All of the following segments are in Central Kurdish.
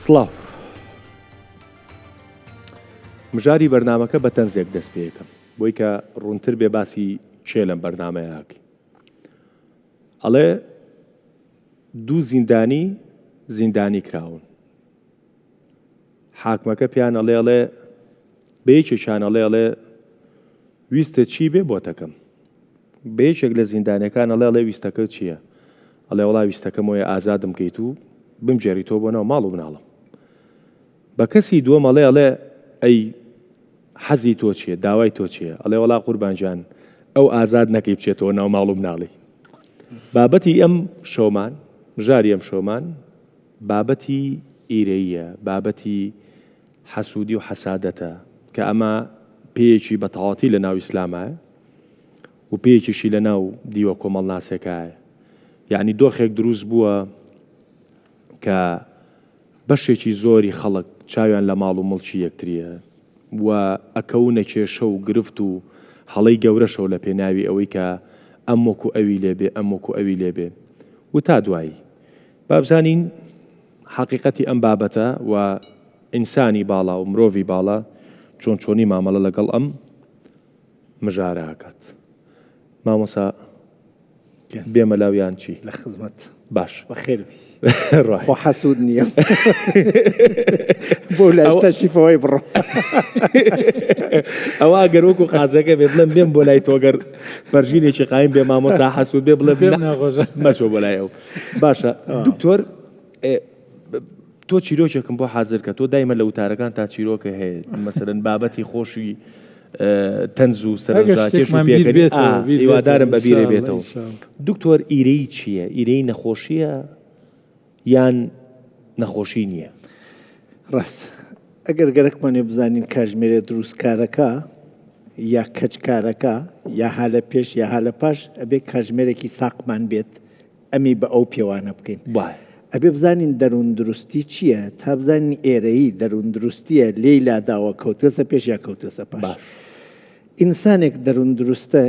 سڵاو. مژاری بەرنامەکە بە تەنزێک دەست پێ ئەکەم بۆی کە ڕوونتر بێ باسی کێ لەم بەرنامەیە ئەکەین. ئەڵێ دوو زیندانی زیندانی کراون. حاکمەکە پێیان ئەڵێ ئەڵێ بە یەکێکیان ئەڵێ ئەڵێ ویستت چی بێ بۆتەکەم. بە یەکێک لە زیندانیەکان ئەڵێ ئەڵێ ویستەکەت چییە؟ ئەڵێ وەڵا ویستەکەم ئەوەیە ئازادم کەیت و بمگێڕیتەوە بۆ ناو ماڵ و مناڵم. بە کەسی دووەم ئەڵێ ئەڵێ ئەی حەزی تۆ چییە؟ داوای تۆ چییە؟ ئەڵێ وەڵا قوربان گیان ئەو ئازاد نەکەی بچێتەوە ناو ماڵ و مناڵی. بابەتی ئەم شەومان، مژاری ئەم شەومان بابەتی ئیرەییە، بابەتی حەسوودی و حەسادەتە کە ئەمە پێیەکی بە تەواتی لە ناو ئیسلامایە و پێیەکیشی لە ناو دیوە کۆمەڵناسێکایە. یەعنی دۆخێک دروست بووە کە بەشێکی زۆری خەڵک چاویان لە ماڵ و مڵکی یەکتریە و ئەکەونە کێشە و گرفت و هەڵەی گەورەشەوە لە پێناوی ئەوەی کە ئەم وەکو ئەوی لێ بێ ئەم وەکو ئەوی لێ بێ و تا دوایی. با بزانین حەقیقەتی ئەم بابەتە و ئینسانی باڵا و مرۆڤی باڵا چۆن چۆنی مامەڵە لەگەڵ ئەم مژارە ئەکات. مامۆسا بێمە لاو یان چی؟ لە خزمەت. باش. بەخێر بی. خۆ حەسوود نییە. بۆ لای تەشریفەوەی بڕۆ. ئەوە گەر وەکو قازەکە بێ بڵێم بێم بۆ لای تۆ گەر پەرژینێکی قایم بێ مامۆسا حەسوود بێ بڵێ پێم ناخۆشە مەچۆ بۆ لای ئەو. باشە دکتۆر تۆ چیرۆکێکم بۆ حازر کە تۆ دایمە لە وتارەکان تا چیرۆکە هەیە مەسەرەن بابەتی خۆشی تەنز و سەرنجڕاکێش و پێکەنی هیوادارم بە بیرێ بێتەوە دکتۆر ئیرەی چییە ئیرەی نەخۆشیە یان نەخۆشی نییە؟ ڕاست ئەگەر گەرەکمانێ بزانین کاژمێرە دروستکارەکە یا کەچکارەکە یا ها لە پێش یا ها لە پاش ئەبێ کاژمێرێکی ساقمان بێت ئەمی بە ئەو پێوانە بکەین. بایە. ئەبێ بزانین دەرووندروستی چییە تا بزانین ئێرەیی دەرووندروستییە لێی لاداوە کەوتوەسە پێش یا کەوتوەسە پاش. باش. ئینسانێک دەرووندروستە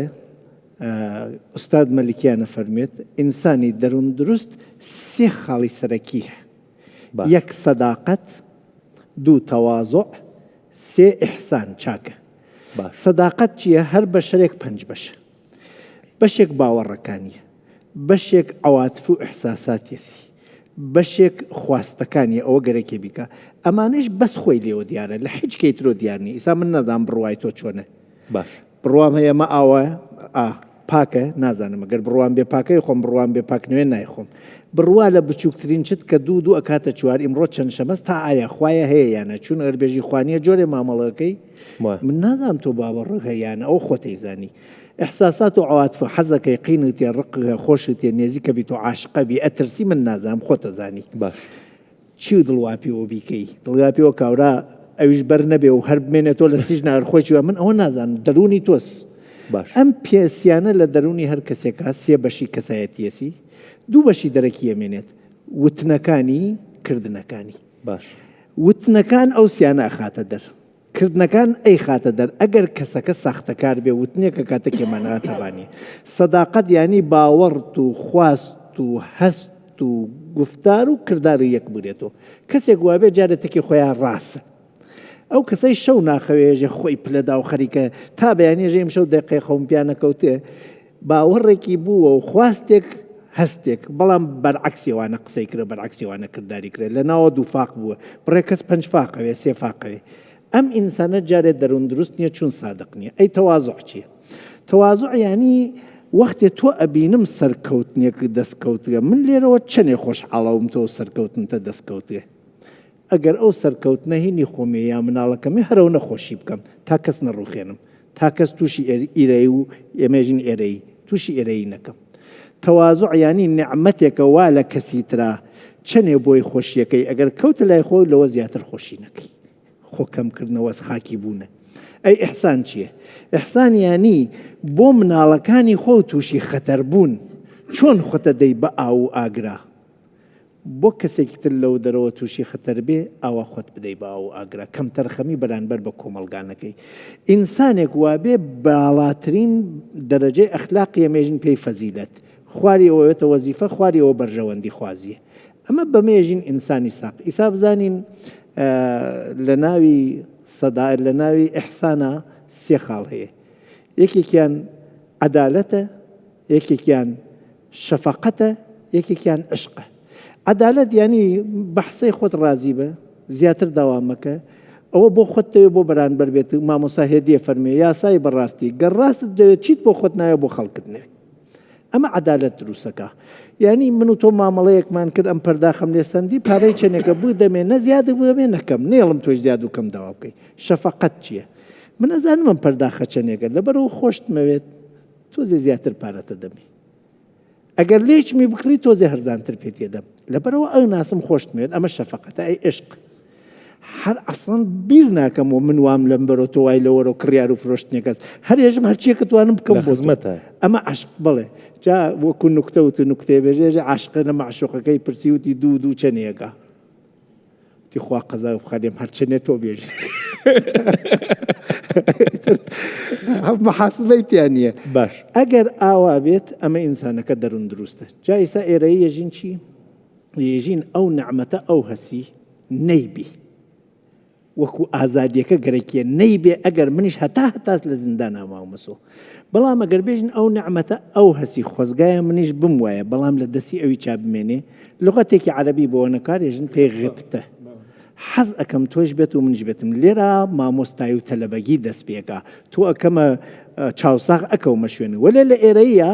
ئوستاد مەلیکیان ئەفەرموێت ئینسانی دەرووندروست سێ خاڵی سەرەکی هەیە. باش. یەک سەداقەت، دوو تەوازوع، سێ ئیحسان، چاکە. باش. سەداقەت چییە؟ هەر بەشەرێک پەنج بەشە. بەشێک باوەڕەکانیە، بەشێک عەواتف و ئیحساساتیەسی، بەشێک خواستەکانیە ئەوە گەرەکێ بیکا، ئەمانەیش بەس خۆی لێوە دیارە لە حیچ کەی ترۆ دیار نیە، ئیسا من نازانم بڕوای تۆ چۆنە؟ باش. بڕوام هەیە ئەمە ئاوە ئا پاکە نازانم گەر بڕوام بێ پاکەی خۆم بڕوام بێ پاک نوێ نایخۆم بڕوا لە بچووکترین چت کە دوو دوو ئەکاتە چوار ئیمڕۆ چەند شەمەس تا ئایا خوایە هەیە یانە چون ئەگەر بێژی خوانیە جۆرێ مامەڵەکەی من نازانم تۆ باوەڕت هەیە یان ئەو خۆتەی زانی ئیحساسات و عەواتف حەزەکەی قینت تێ ڕق خۆشت تێ نێزیکە بی تۆ عاشقە بی ئەترسی من نازانم خۆتە زانی باش چی و دڵوا پێوە بیکەی دڵوا پێوە کاورا ئەویش بەر نەبێ و هەر بمێنێتەوە لە سیژ ناگر خۆی چیوە من ئەوە نازانم دەروونی تۆس باش ئەم پێسیانە لە دەروونی هەر کەسێکا سێ بەشی کەسایەتیەسی دوو بەشی دەرەکی ئەمێنێت وتنەکانی کردنەکانی باش وتنەکان ئەو سیانە ئەخاتە دەر کردنەکان ئەیخاتە دەر ئەگەر کەسەکە ساختەکار بێ وتنێک ئەکاتە کێمانەوە تەبانی سەداقەت یانی باوەڕت و خواست و هەست و گوفتار و کردار یەک بگرێتەوە کەسێک وابێ جارێ تەکی خۆیان ڕاستە ئەو کەسەی شەو ناخەوێژێ خۆی پلەدا و خەریکە تا بەیانێژێ ئیمشەو دەقەی خەوم پیا نەکەوتێ باوەڕێکی بووە و خواستێک هەستێک بەڵام بەرعەکسی وانە قسەی کرد بەرعەکسی وانە کرداری کرد لە ناوە دوو فاق بووە بڕێ کەس پەنج فاقەوێ سێ فاقەوێ ئەم ئینسانە جارێ دەروون دروست نییە چون سادق نییە ئەی تەوازع چییە تەوازع یعنی وەختێ تۆ ئەبینم سەرکەوتنێک دەستکەوتگە من لێرەوە چەنێ خۆشحاڵەوم تۆ سەرکەوتنتە دەستکەوتێ ئەگەر ئەو سەرکەوتنە هینی خۆمێ یا مناڵەکەمێ هەرەو نەخۆشی بکەم تا کەس نەڕوخێنم تا کەس تووشی ئیرەیی و ئێمەژین ئێرەیی تووشی ئێرەیی نەکەم. تەوازوع یانی نیعمەتێکە وا لە کەسی ترا چەنێ بۆی خۆشیەکەی ئەگەر کەوتە لای خۆ لەوە زیاتر خۆشی نەکەی. خۆ کەم کردنەوەس خاکی بوونە. ئەی ئیحسان چیە؟ ئیحسان یانی بۆ مناڵەکانی خۆو تووشی خەتەر بوون چۆن خۆتە دەی بە ئاو و ئاگرا؟ بۆ کەسێکی تر لەو دەرەوە تووشی خەتەر بێ ئاوا خۆت بدەی بە ئاو و ئاگرا کەمتەرخەمی بەرانبەر بە کۆمەڵگا نەکەی ئینسانێک وابێ باڵاترین دەرەجەی ئەخلاقیە مێژن پێی فەزیلەت خواری ئەوەوێتە وەزیفە خواری ئەوە بەرژەوەندی خوازیە. ئەمە بەمێژین ئینسانی ساق. ئیسا بزانین لە ناوی سەدا لە ناوی ئیحسانا سێ خاڵ هەیە. یەکێکیان عەدالەتە، یەکێکیان شەفەقەتە، یەکێکیان عشقە. عەدالەت یانی بە حسەی خۆت ڕازی بە، زیاتر داوا مەکە، ئەوە بۆ خۆت دەوێت بۆ بەرانبەر بێت، مامۆستا هێدیە فەرموێ یاسای بە ڕاستی، گەر ڕاستت دەوێت چیت بۆ خۆت ناوێت بۆ خەڵکت نەوێت. ئەمە عەدالەت دروستەکا. یانی من و تۆ مامەڵەیەکمان کرد ئەم پەرداخەم لێ سەندی پارەی چەندێکە بدەمێ نە زیاد بدەمێ نە کەم نێڵم تۆش زیاد و کەم داوا بکەی. شەفەقەت چییە؟ من ئەزانم ئەم پەرداخە چەندێکە لەبەرەوە خۆشتمەوێت تۆزێ زیاتر پارەتە دەمی. ئەگەر لێچمی بکڕی تۆزێ هەرزانتر پێت دەم لەبەرەوە ئەو ناسم خۆشتمێت ئەمە شەفەقەتە ئەی عشق هەر ئەسڵەن بیر ناکەم و من وام لەم بەرۆ تۆ وای لەوەرۆ کڕیار و فرۆشتنێ کەس هەر ێژم هەرچیەکە توانم بکەم لە بۆ تۆ خزمەتە. ئەمە عەشق بەڵێ جا وەکو نوکتە وت و نوکتەیە بێژێژە عاشقە لە مەعشوقەکەی پرسی وتی دوو دوو چەنێکە وتی خوا قەزا بخەنێم هەرچەنێ تۆ بێژیت محاسبەی تیا نییە باش ئەگەر ئاوا بێت ئەمە ئینسانەکە دەروون دروستە جا ئیسا ئێرەی یەژین چی یەژین ئەو نەعمەتە ئەو هەسی نەیبی وەکو ئازادیەکە گەرەکیە نەیبێ ئەگەر منیش هەتا هەتاس لە زیندانا ماومەسۆ بەڵام ئەگەر بێژن ئەو نەعمەتە ئەو هەسی خۆزگایە منیش بم وایە بەڵام لە دەسی ئەوی چا بمێنێ لغەتێکی عەرەبی بۆ نەکارێژن پێی غبتە حەز ئەکەم تۆش بێت و منیش بێتم لێرە مامۆستای و تەلەبەگی دەست پێکا تۆ ئەکەمە چاوساغ ئەکەومە شوێنی وەلێ لە ئێرەیە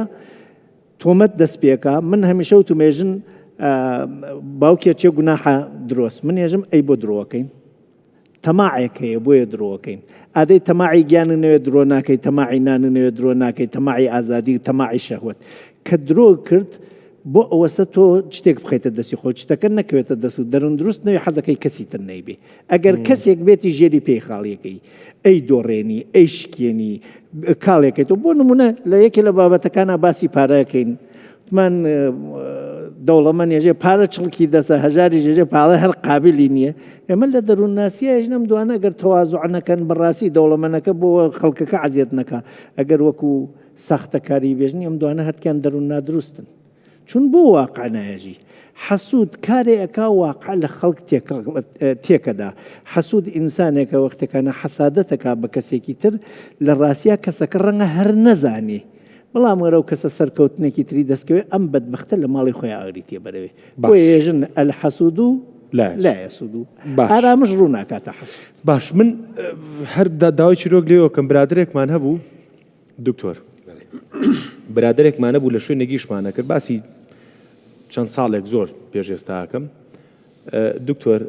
تۆمەت دەست پێکا من هەمیشە وتم ێژن باوکێ چێ گوناحە درۆست من ێژم ئەی بۆ درۆەکەین تەماعێک هەیە بۆیە درۆەکەین ئادەی تەماعی گیان نەوێت درۆ ناکەی تەماعی نان نەوێت درۆ ناکەی تەماعی ئازادی و تەماعی شەهوەت کە درۆ کرد بۆ ئەوەسە تۆ شتێک بخەیتە دەستی خۆ شتەکە نەکەوێتە دەست و دەروون دروست نەوێ حەزەکەی کەسی تر نەیبێ ئەگەر کەسێک بێتی ژێری پێی خاڵیەکەی ئەی دۆڕێنی ئەی شکێنی کاڵێکەی تۆ بۆ نمونە لە یەکێ لە بابەتەکانە باسی پارەکەین من دەوڵەمەند ێژێ پارە چڵکی دەسە هەژاری ژێژێ پاڵە هەر قابلی نییە ئێمە لە دەروونناسیە ژنەم دوانە گەر تەوازع نەکەن بەڕاستی دەوڵەمەنەکە بۆ خەڵکەکە عزیەت نەکا ئەگەر وەکو ساختەکاری بێژنی ئەم دوانە هەرتیان دەروون نادروستن چون بۆ واقع نایەژی؟ حەسوود کارێ ئەکا واقع لە خەڵک تێکەدا. حەسوود ئینسانێکە وەختێکانە حەسادەت ئەکا بە کەسێکی تر، لە ڕاستیا کەسەکە ڕەنگە هەر نەزانێ، بەڵام گەر ئەو کەسە سەرکەوتنێکی تری دەست کەوێ ئەم بەدبەختە لە ماڵی خۆیا ئاگری تێ بەرەوێ. باش. بۆیە ێژن الحسود لا لا یسود. باش. ئارامش ڕوو ناکاتە حەسوود. باش من هەر داوای چیرۆک لێوە کەم برادەرێکمان هەبوو دکتۆر برادەرێکمان هەبوو لە شوێنێک ئیشمان ئەکرد باسی چەند ساڵێک زۆر پێش ئێستاکەم دکتۆر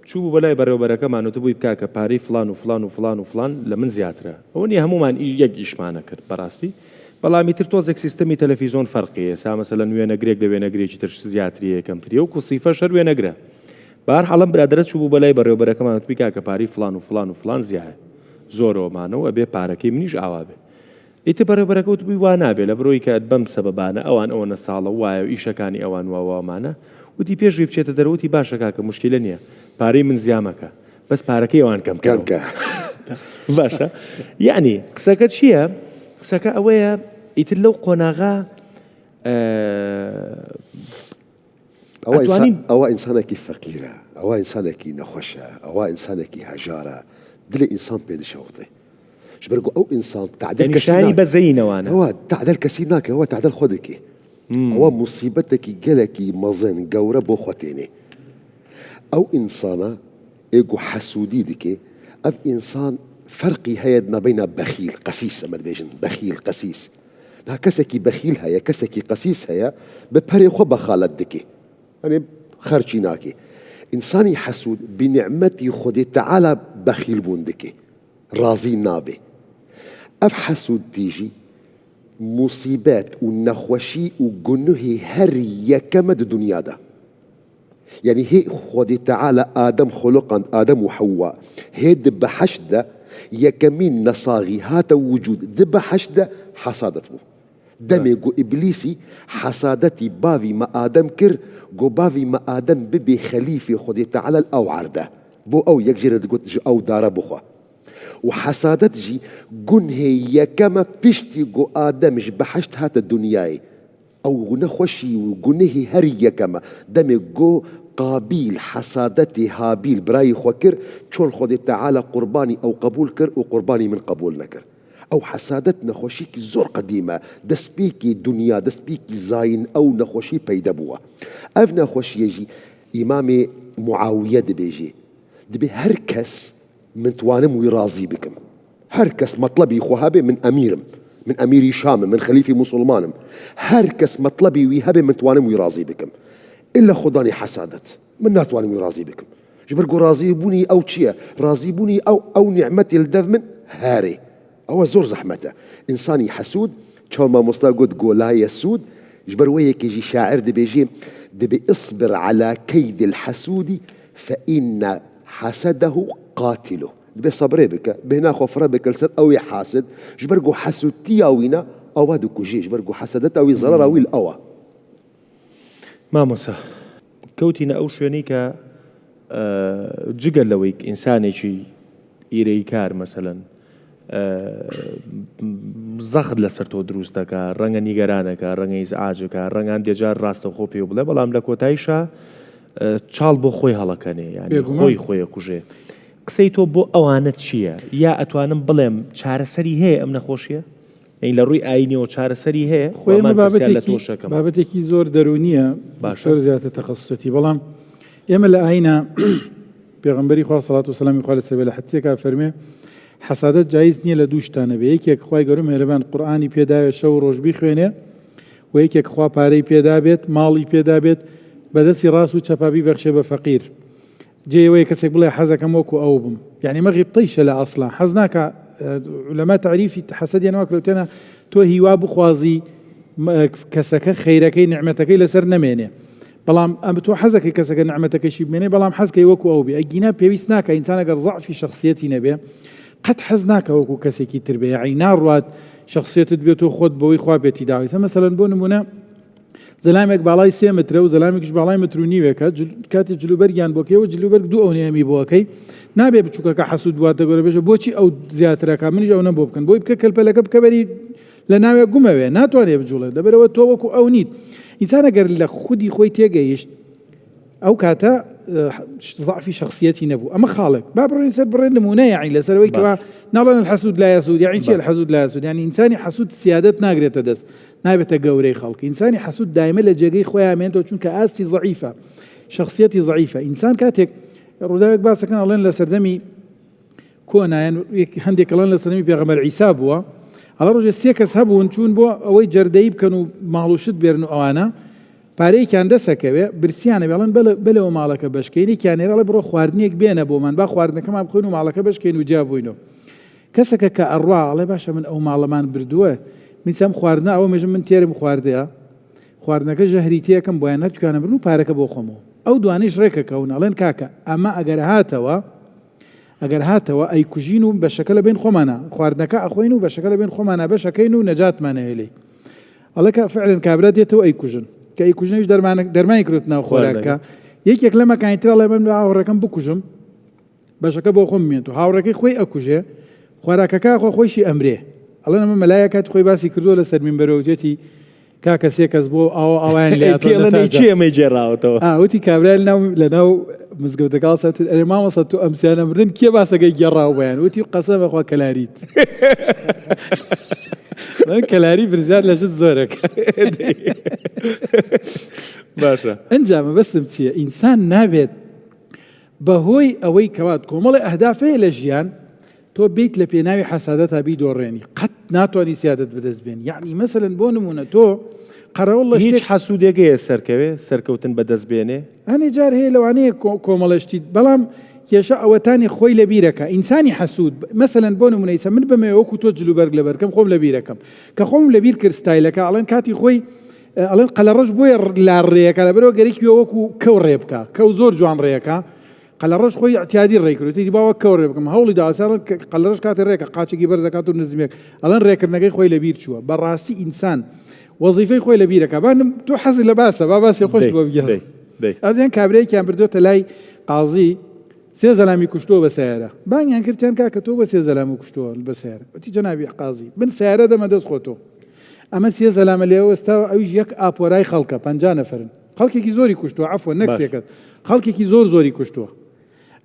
چوو بوو بەلای بەڕێوبەرەکەمان وتبووی کاکە پارەی فلان و فلان و فلان و فلان لە من زیاترە ئەوە نیە هەمومان یەک ئیشمانە کرد بەڕاستی بەڵامی تر تۆزێک سیستەمی تەلەفیزۆن فەرقی ئێسا مەسەلەن وێنەگرێک لە وێنەگرێکی تر زیاتریە کەمتریە وەکو سیفەش هەر وێنەگرە بەهەر حاڵ ئەم برادەرە چوو بوو بەلای بەڕێوبەرەکەمان وتبووی کاکە پارەی فلان و فلان و فلان زیایە زۆرەوەمانە و ئەبێ پارەکەی منیش ئاوا بێ. ئیتر بەڕێوبەرەکە وتبووی وا نابێ لەبەرئەوەی کە بەم سەبەبانە ئەوان ئەوەنە ساڵە وایە و ئیشەکانی ئەوان وا وامانە. وتی پێش ئەوەی بچێتە دەرەوە وتی باشە کاکە موشکیلە نییە پارەی من زیا مەکە بەس پارەکەی ئەوان کەم کەم کەرەوە. کە. باشە یەعنی قسەکە چییە؟ قسەکە ئەوەیە ئیتر لەو قۆناغە ئەوە ئینسان ئەتوانین. ئەوە ئینسانێکی فەقیرە، ئەوە ئینسانێکی نەخۆشە، ئەوە ئینسانێکی هەژارە، دلی ئینسان پێ دشەوتێ. ji ber ku ew însan te'dil یعنی kesî شایانی nake. بەزەیی نەوانە. Ewa te'dil kesî nake, ewa te'dil xwe dike. Ewa musîbetekî gelekî mezin, gewre bo xwe têne. Ew însana ê ku hesûdî dike, ev însan ferqî heye di navbeyna bexîl, qesîs em dibêjin, bexîl, qesîs. Niha kesekî bexîl heye, kesekî qesîs heye, bi perê xwe bexalet dike. Yanî xerçî nake. Însanî hesûd bi nîmetî Xwedê Teala bexîl bûn dike. Razî nabe. Ev hesûdtî jî musîbet û nexweşî û gunuhê herî yekem e di dunya de. Yanî hê Xwedê Teala Adem xuliqand, Adem û Hewwa hê di beheşt de yekemîn nesaxî hate wicûd di beheşt de hesadet bû. Demê ku Îblîsî hesadetî bavî me Adem kir ku bavî me Adem bibê xelîfê Xwedê Teala li ew erde. Bo ew yek jê re digot ji ew dare bixwe. Û hesadet jî gunhê yekeme piştî ku Adem ji beheşt hate dunyayê. ئەو نەخۆشی و گونهی هەر یەکەمە دەمێ گۆ قابیل حەسادەتی هابیل برای خۆ کرد چۆن خۆدێ تەعالا قوربانی ئەو قەبول کرد و قوربانی من قەبول نەکرد ئەو حەسادەت نەخۆشیکی زۆر قەدیمە دەستپێکی دونیا دەستپێکی زاین ئەو نەخۆشی پەیدە بووە ئەڤ نەخۆشیەژی ئیمامێ معاویە دبێژێ دبێ هەر کەس من توانم وی ڕازی بکم هەر کەس مەتڵەبی خۆ هەبێ من ئەمیرم من ئەمیری شامم من خەلیفی موسوڵمانم هەر کەس مەتڵەبی وی هەبێ من توانم وی ڕازی بکم ئیلا خودانی حەسادەت من ناتوانم وی ڕازی بکم ژبەر گۆ ڕازی بوونی ئەو چییە ڕازی بوونی ئەو ئەو نیعمەتی لدەڤ من هارێ ئەوە زۆر زەحمەتە ئینسانی حەسوود چاو مامۆستا گوت گۆلایە سوود ژبەر وەیەکێژی شاعر دەبێژێ دەبێ اصبر على كيد الحسود فإن حسده قاتله دبێ سەبرێ بکە بێنا خۆ فرە بکە لەسەر ئەوی حاسد ژبەر گۆ حەسوودتیا وینە ئەوە دکوژێ ژبەر گۆ حەسەدەتا وی زەرەرا وی ئەوە. مامۆستا کەوتینە ئەو شوێنەی کە جگە لەوەی ئینسانێکی ئیرەیی کار مەسەلەن زەخت لەسەر تۆ دروست دەکا ڕەنگە نیگەرانەکە ڕەنگە ئیزعاجەکە ڕەنگە هەندێ جار ڕاستەوخۆ پێ بڵێ بەڵام لە کۆتاییشا چاڵ بۆ خۆی هەڵەکەنێ یانی بێگومان. خۆی خۆی ئەکوژێ قسەی تۆ بۆ ئەوانە چییە یا ئەتوانم بڵێم چارەسەری هەیە ئەم نەخۆشیە یعنی لە ڕووی ئاینیەوە چارەسەری هەیە خۆی ئەمە وامان پرسیار لە بابەتێکی تۆش ئەکەم. بابەتێکی زۆر دەروونیە باشە. زۆر زیاتر تەخەسوسەتی بەڵام ئێمە لە ئاینە پێغەمبەری خوا سەڵات و سەلامی خوا لەسەر بێ لە حەدیسێکا فەرمێ حەسادەت جایز نییە لە دوو شتا نەبێ یەکێک خوای گەورە مێهرەبان قورئانی پێداوێ شەو و ڕۆژ بیخوێنێ و یەکێک خوا پارەی پێدابێت ماڵی پێدابێت بەدەستی ڕاست و چەپا بیبەخشێ بە فەقیر جێی ئەوەیە کەسێک بڵێ حەزەکەم وەکو ئەو بم یعنی مە غیبتەیشە لە ئەسڵا حەز ناکا علەما تەعریفی حەسەدیان وا کردووە تۆ هیوا بخوازی کەسەکە خەیرەکەی نعمەتەکەی لەسەر نەمێنێ بەڵام ئەم تۆ حەزەکەی کەسەکە نعمەتەکەشی بمێنێ بەڵام حەزکەی وەکو ئەو بێ ئەگینا پێویست ناکە ئینسان ئەگەر ضعفی شخصیەتی نەبێ قەت حەز ناکە وەکو کەسێکی تر بێ یعنی ناڕوات شخصیتت بێت و خۆت بەوەی خوا پێتی داوە ئێستا مەسەلەن بۆ نمونە زەلامێک باڵای سێ مترە و زەلامێکیش باڵای متر و نیوێکە، کاتێ جلوبەرگیان بۆ کەی و جلوبەرگ دوو ئەونەی ئەمی بۆ ئەکەی، نابێ بچووکەکە حەسوود بواتە گەورە بێژە بۆچی ئەو زیاتر ئەکا منیش ئەونەم بۆ بکەن، بۆی بکە کەلپەلەکە بکە بەری لە ناوێ گومەوێ ناتوانێ بجوڵێت لەبەرئەوە تۆ وەکو ئەو نیت. ئینسان ئەگەر لە خودی خۆی تێگەیشت ئەو کاتە زەعفی شەخسیەتی نەبوو ئەمە خاڵێک با بڕۆین سەر بڕێ نمونە یاعنی لەسەر ئەوەی کەوا ناڵێن الحسود لا يسود یاعنی چی الحسود لا يسود یعنی ئینسانی حەسود سیادەت ناگرێتە دەست نابێتە گەورەی خەڵک ئینسانی حەسود دایمە لە جێگەی خۆیان مێنتەوە چونکە ئاستی زەعیفە شخصیەتی زەعیفە ئینسان کاتێک ڕووداوێک باسەکەن ئەڵێن لە سەردەمی کۆنایەن هەندێک ئەڵێن لە سەردەمی پێغەمبەر عیسا بووە ئەڵە ڕۆژێ سێ کەس هەبوون چوون بۆ ئەوەی جەردەی بکەن و ماڵ و شت بێرن و ئەوانە پارەیەکیان دەسەکەوێ برسیانە بێڵن بەلەوە ماڵەکە بەشکەین یەکیان نێرە ئەڵێ بڕۆ خواردنێک بێنە بۆمان با خواردنەکەمان بخۆین و ماڵەکە بەشکەین و جیا بووینەوە کەسەکە کە ئەڕوا ئەڵێ باشە من ئەو ماڵەمان بردووە من سەم خواردنە ئەوە مێژم من تێرم خواردەیە خواردنەکە ژەهری تێکەم بۆیان هەرچکانە برن و پارەکە بۆ خۆمەوە ئەو دوانیش ڕێکەکەون ئەڵێن کاکە ئەمە ئەگەر هاتەوە ئەگەر هاتەوە ئەیکوژین و بەشەکە لە بین خۆمانە خواردنەکە ئەخۆین و بەشەکە لە بین خۆمانە بەشەکەین و نەجاتمان هەیە لێی ئەڵێ کە فعلەن کابرا دێتەوە ئەیکوژن کە ئەیکوژنەویش دەرمانە دەرمانی کرد ناو خۆراکە یەکێک لە مەکانی تر ئەڵێ من هاوڕێکەم بکوژم بەشەکە بۆ خۆم بمێنێت و هاوڕێکەی خۆی ئەکوژێ خۆراکەکە خۆ خۆیشی ئەمرێ ئەڵێن ئەمە مەلایە کاتی خۆی باسی کردووە لەسەر مینبەرەوە وتێتی کاکە سێ کەس بۆ ئاوا ئاوایان لێ هاتووە پێڵێن نەتاجە. چی ئەمەی گێڕاوەتەوە ئا وتی کابرا لەناو لەناو مزگەوتەکە هەڵسا وتی ئەرێ مامۆستا تۆ ئەم سیانە مردن کێ باسەکەی گێڕاوە بۆیان وتی قەسەم بەخوا کەلاریت من کەلاری برزیار لە ژت زۆرێک باشە ئەنجا مەبەستم چییە ئینسان نابێت بەهۆی ئەوەی کەوا کۆمەڵێ ئەهداف هەیە لە ژیان تۆ بیت لە پێناوی حەسادەتا بیدۆڕێنی قەت ناتوانی سیادەت بەدەست بێنی یەعنی مەسەلەن بۆ نمونە تۆ قەرەوڵ لە هیچ شتێک حەسوودێک هەیە سەرکەوێ سەرکەوتن بەدەست بێنێ؟ هەنێ جار هەیە لەوانەیە کۆمەڵێ شتی بەڵام کێشە ئەوەتانی خۆی لە بیرەکە ئینسانی حەسوود مەسەلەن بۆ نمونە ئیسە من بمەوێ وەکو تۆ جلوبەرگ لەبەرکەم خۆم لە بیرەکەم کە خۆم لە بیر کرد ستایلەکە ئەڵێن کاتی خۆی ئەڵێن قەلەڕەش بۆیە لا ڕێیەکە لەبەرەوە گەرەکی وە وەکو کەو ڕێ بکە کەو زۆر جوان ڕێیەکە قەلەڕەش خۆی اعتیادی ڕێی کرد وتی با وەک کەو ڕێ بکەم هەوڵی دا ئەسا قەلەڕەش کاتێ ڕێکە قاچێکی بەرز دەکات و نزمێک ئەڵێن ڕێکردنەکەی خۆی لەبیر چووە بەڕاستی ئینسان وەزیفەی خۆی لەبیرەکە با تۆ حەزی لە باسە با باسی خۆش بۆ بگێڕ ئەزیان کابرایەکیان بردۆتە لای قازی سێ زەلامی کوشتووە بە سەیارە بانگیان کردیان کاکە تۆ بە سێ زەلام و کوشتووە بە سەیارە وتی جەنابی قازی من سەیارە دەمە دەست خۆ تۆ. ئەمە سێ زەلامە لێ وەستاوە ئەویش یەک ئاپۆرای خەڵکە 50 نەفرن خەڵکێکی زۆری کوشتووە عەفوە نەک سێ کەس خەڵکێکی زۆر زۆری کوشتووە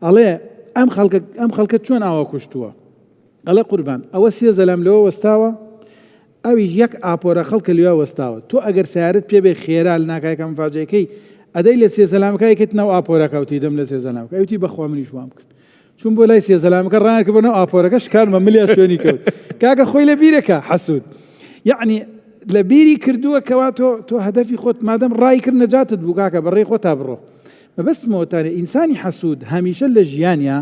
ئەڵێ ئەم خەڵکە ئەم خەڵکە چۆن ئاوا کوشتووە ئەڵێ قوربان ئەوە سێ زەلام لەوە وەستاوە ئەویش یەک ئاپۆرە خەڵکە لەوێ وەستاوە تۆ ئەگەر سیارت پێ بێ خێرا لە ناکایەکە مفاجەکەی ئەدەی لە سێ زەلامەکە یەکێت ناو ئاپۆرەکە وتی دەم لە سێ زەلامەکە ئەوتی بەخوا منیش وام کرد چوون بۆ لای سێزەلامەکە ڕایان کرد بۆ ناو ئاپۆرەکە شکانمە ملیا شوێنی کەوت کاکە خۆی لە بیرەکە حەسوود یعنی لە بیری کردووە کەوا تۆ تۆ هەدەفی خۆت مادەم ڕای کرد نەجاتت بوو کاکە بەڕێی خۆتا بڕۆ مەبەستمەوەتانێ ئینسانی حەسوود هەمیشە لە ژیانیا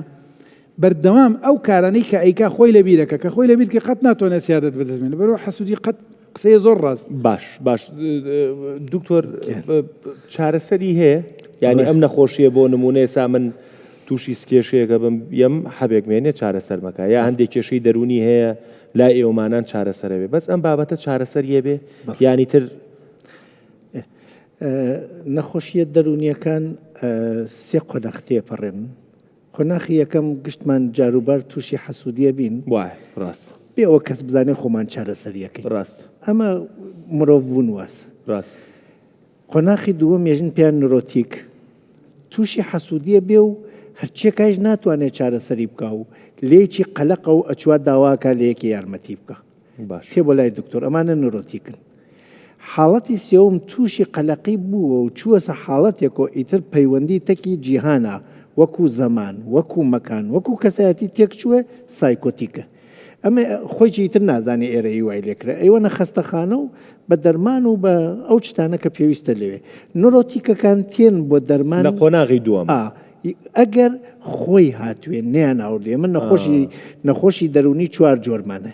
بەردەوام ئەو کارانەی کە ئەیکا خۆی لە بیرەکە کە خۆی لە بیر کە قەت ناتوانێت سیادەت بەدەست بێنێ بەرەوە حەسوودی قەت قسەی زۆر ڕاست. باش باش دکتۆر چارەسەری هەیە یعنی ئەم نەخۆشیە بۆ نمونە ئێسا من تووشی سکێشەیەکە بم یەم حەبێک مێنێ چارەسەر مەکە یا هەندێک کێشەی دەرونی هەیە لای ئێوەمانان چارەسەرەوێ بەس ئەم بابەتە چارەسەریە بێ یانی تر نەخۆشیە دەرونیەکان سێ قۆناخ تێپەڕێن قۆناخی یەکەم گشتمان جاروبار تووشی حەسوودیە بین وایە ڕاست بێ ئەوە کەس بزانێ خۆمان چارەسەریەکەین ڕاست ئەمە مرۆڤ بوون واس ڕاست قۆناخی دووەم ێژن پێیان نرۆتیک تووشی حەسوودیە بێ و هەرچێکایش ناتوانێت چارەسەری بکا و لێکی قەلەقە و ئەچوا داواکە لە یەکێ یارمەتی بکە باش تێ بۆ لای دکتۆر ئەمانە نرۆتیکن حاڵەتی سێوم تووشی قەلەقی بووە و چووەسە حاڵەتێکەوە ئیتر پەیوەندی تەکی جیهانە وەکو زەمان وەکو مەکان وەکو کەسایەتی تێکچووە سایکۆتیکە ئەمە خۆی چیتر نازانێ ئێرە ی وای لێکرا ئەیوەنە خەستەخانە و بە دەرمان و بە ئەو چتانە کە پێویستە لەوێ نۆرۆتیکەکان تێن بۆ دەرمان لە قۆناغی دووەم ئەگەر خۆی هاتوێ نیان ئاوردێ من نەخۆشی نەخۆشی دەرونی چوار جۆرمانە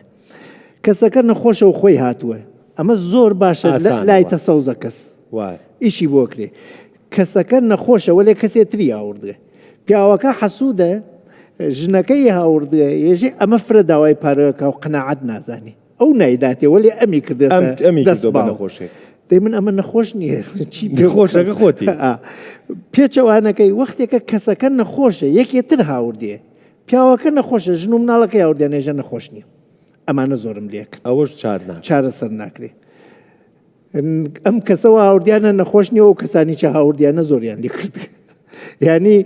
کەسەکە نەخۆشە و خۆی هاتووە ئەمە زۆر باشە لای تەسەوزە کەس ئیشی بۆ کرێ کەسەکە نەخۆشە وەلێ کەسێ تری هاوردێ پیاوەکە حەسوودە ژنەکەی هاوردێ یێژێ ئەمە فرە داوای پارەکە و قەناعەت نازانی ئەو نایداتێ وەلێ ئەمی کردێ ئەمی دەست بە نەخۆشێک دەی من ئەمە نەخۆش نییە چی نەخۆشەکە خۆتی پێچەوانەکەی وەختێکە کەسەکە نەخۆشە یەکێ تر هاوردێ پیاوەکە نەخۆشە ژن و مناڵەکەی هاوردیان ێژە نەخۆش نییە ئەمانە زۆرم لێکن ئەوەش چار چارەسەر ناکرێ ئەم کەسەوە هاوردیانە نەخۆش نییە و کەسانی چە هاوردیانە زۆریان لێکرد ینی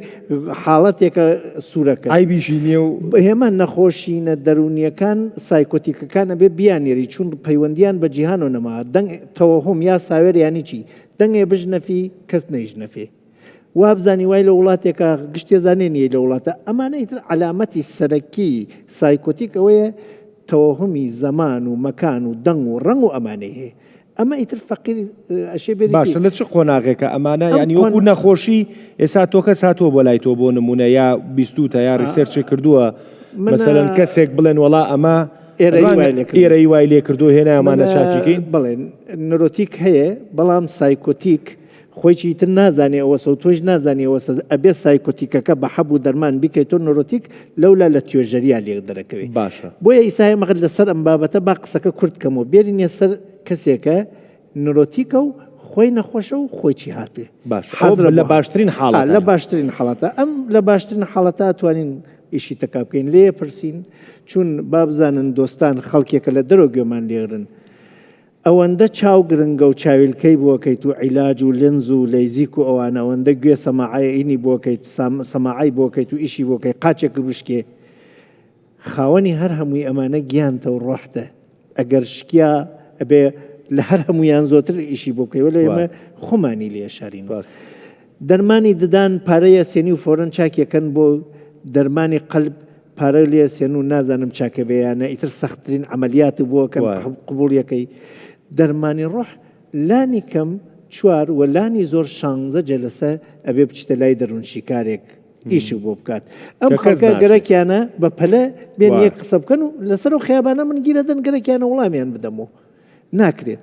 حاڵەتێکە سوورەکە ئایبیشی نییە و هێمە نەخۆشینە دەرونیەکان سایکۆتیکەکان ئەبێ بیانێری چون پەیوەندیان بە جیهانەوە نەما دەنگ تەوەهوم یا ساوێر ینی چی دەنگێ بژنەفی کەس نەیژنەفێ وابزانی وای لە وڵاتێکە گشتێ زانێ نیە لە وڵاتە ئەمانە ئیتر عەلامەتی سەرەکی سایکۆتیک ئەوەیە تەوەهومی زەمان و مەکان و دەنگ و ڕەنگ و ئەمانەی هەیە ئەمە ئیتر فەقیر ئەشێ بێ باشە لە چ قۆناغێکە ئەمانە ینی وەکو نەخۆشی ئێستا تۆ کەس هاتووە بۆ لای تۆ بۆ نمونە یا بیستوتە یا research ێ کردووە مەسەلەن کەسێک بڵێن وەڵا ئەمە ئێرەی وای لێ کردو هێنامانە چاکیکەین بڵێن neurotic هەیە بەڵام psychotic خۆی چیتر نازانێ ئەوەسە و تۆش نازانی ئەوەسە ئەبێ psychotic ەکە بە حەب و دەرمان بیکەیتۆ neurotic لەولا لە توێژەریا لێک دەرەکەوێ باشە بۆیە ئیسا ئێمە لەسەر ئەم بابەتە با قسەکە کورت کەمەوە بێرینە سەر کەسێکە neurotic ە و خۆی نەخۆشە و خۆی چی هاتێ باشە حەزرە لە باشترین حاڵەت لە باشترین حاڵەتە ئەم لە باشترین حاڵەتە توانین ئیشی تەکا بکەین لێ پرسین چون بابزانن دۆستان خەڵکێکە لە دەرەوە گوێمان لێگرن ئەوەندە چاو گرنگە و چاویلکەی بۆکەیت و عیلاج و لێنز و لەیزیک و ئەوانە ئەوەندە گوێ سەماعەی ئینی بۆکەیت سەماعەی بۆکەیت و ئیشی بۆکەی قاچێکت بشکێ خاوەنی هەر هەمووی ئەمانە گیانتە و ڕۆحتە ئەگەر شکیا ئەبێ لە هەر هەمویان زۆتر ئیشی بۆ بکەی وەلێ ئێمە خۆمانی لێ شارین دەرمانی ددان پارەیە سێنی و فۆرن چاکیەکەن بۆ دەرمانی قەلب پارە لێ سێن و نازانم چاکە بێ یان نە ئیتر سەختترین عەمەلیات بۆ کەن قبوڵیەکەی دەرمانی ڕۆح لانی کەم چوار و لانی زۆر شانزە جەلەسە ئەبێ بچیتە لای دەروونشیکارێک ئیشی بۆ بکات ئەم خەڵکە گەرەکیانە بە پەلە بێن یەک قسە بکەن و لەسەر و خیابانە من گیرەدەن گەرەکیانە وڵامیان بدەمەوە ناکرێت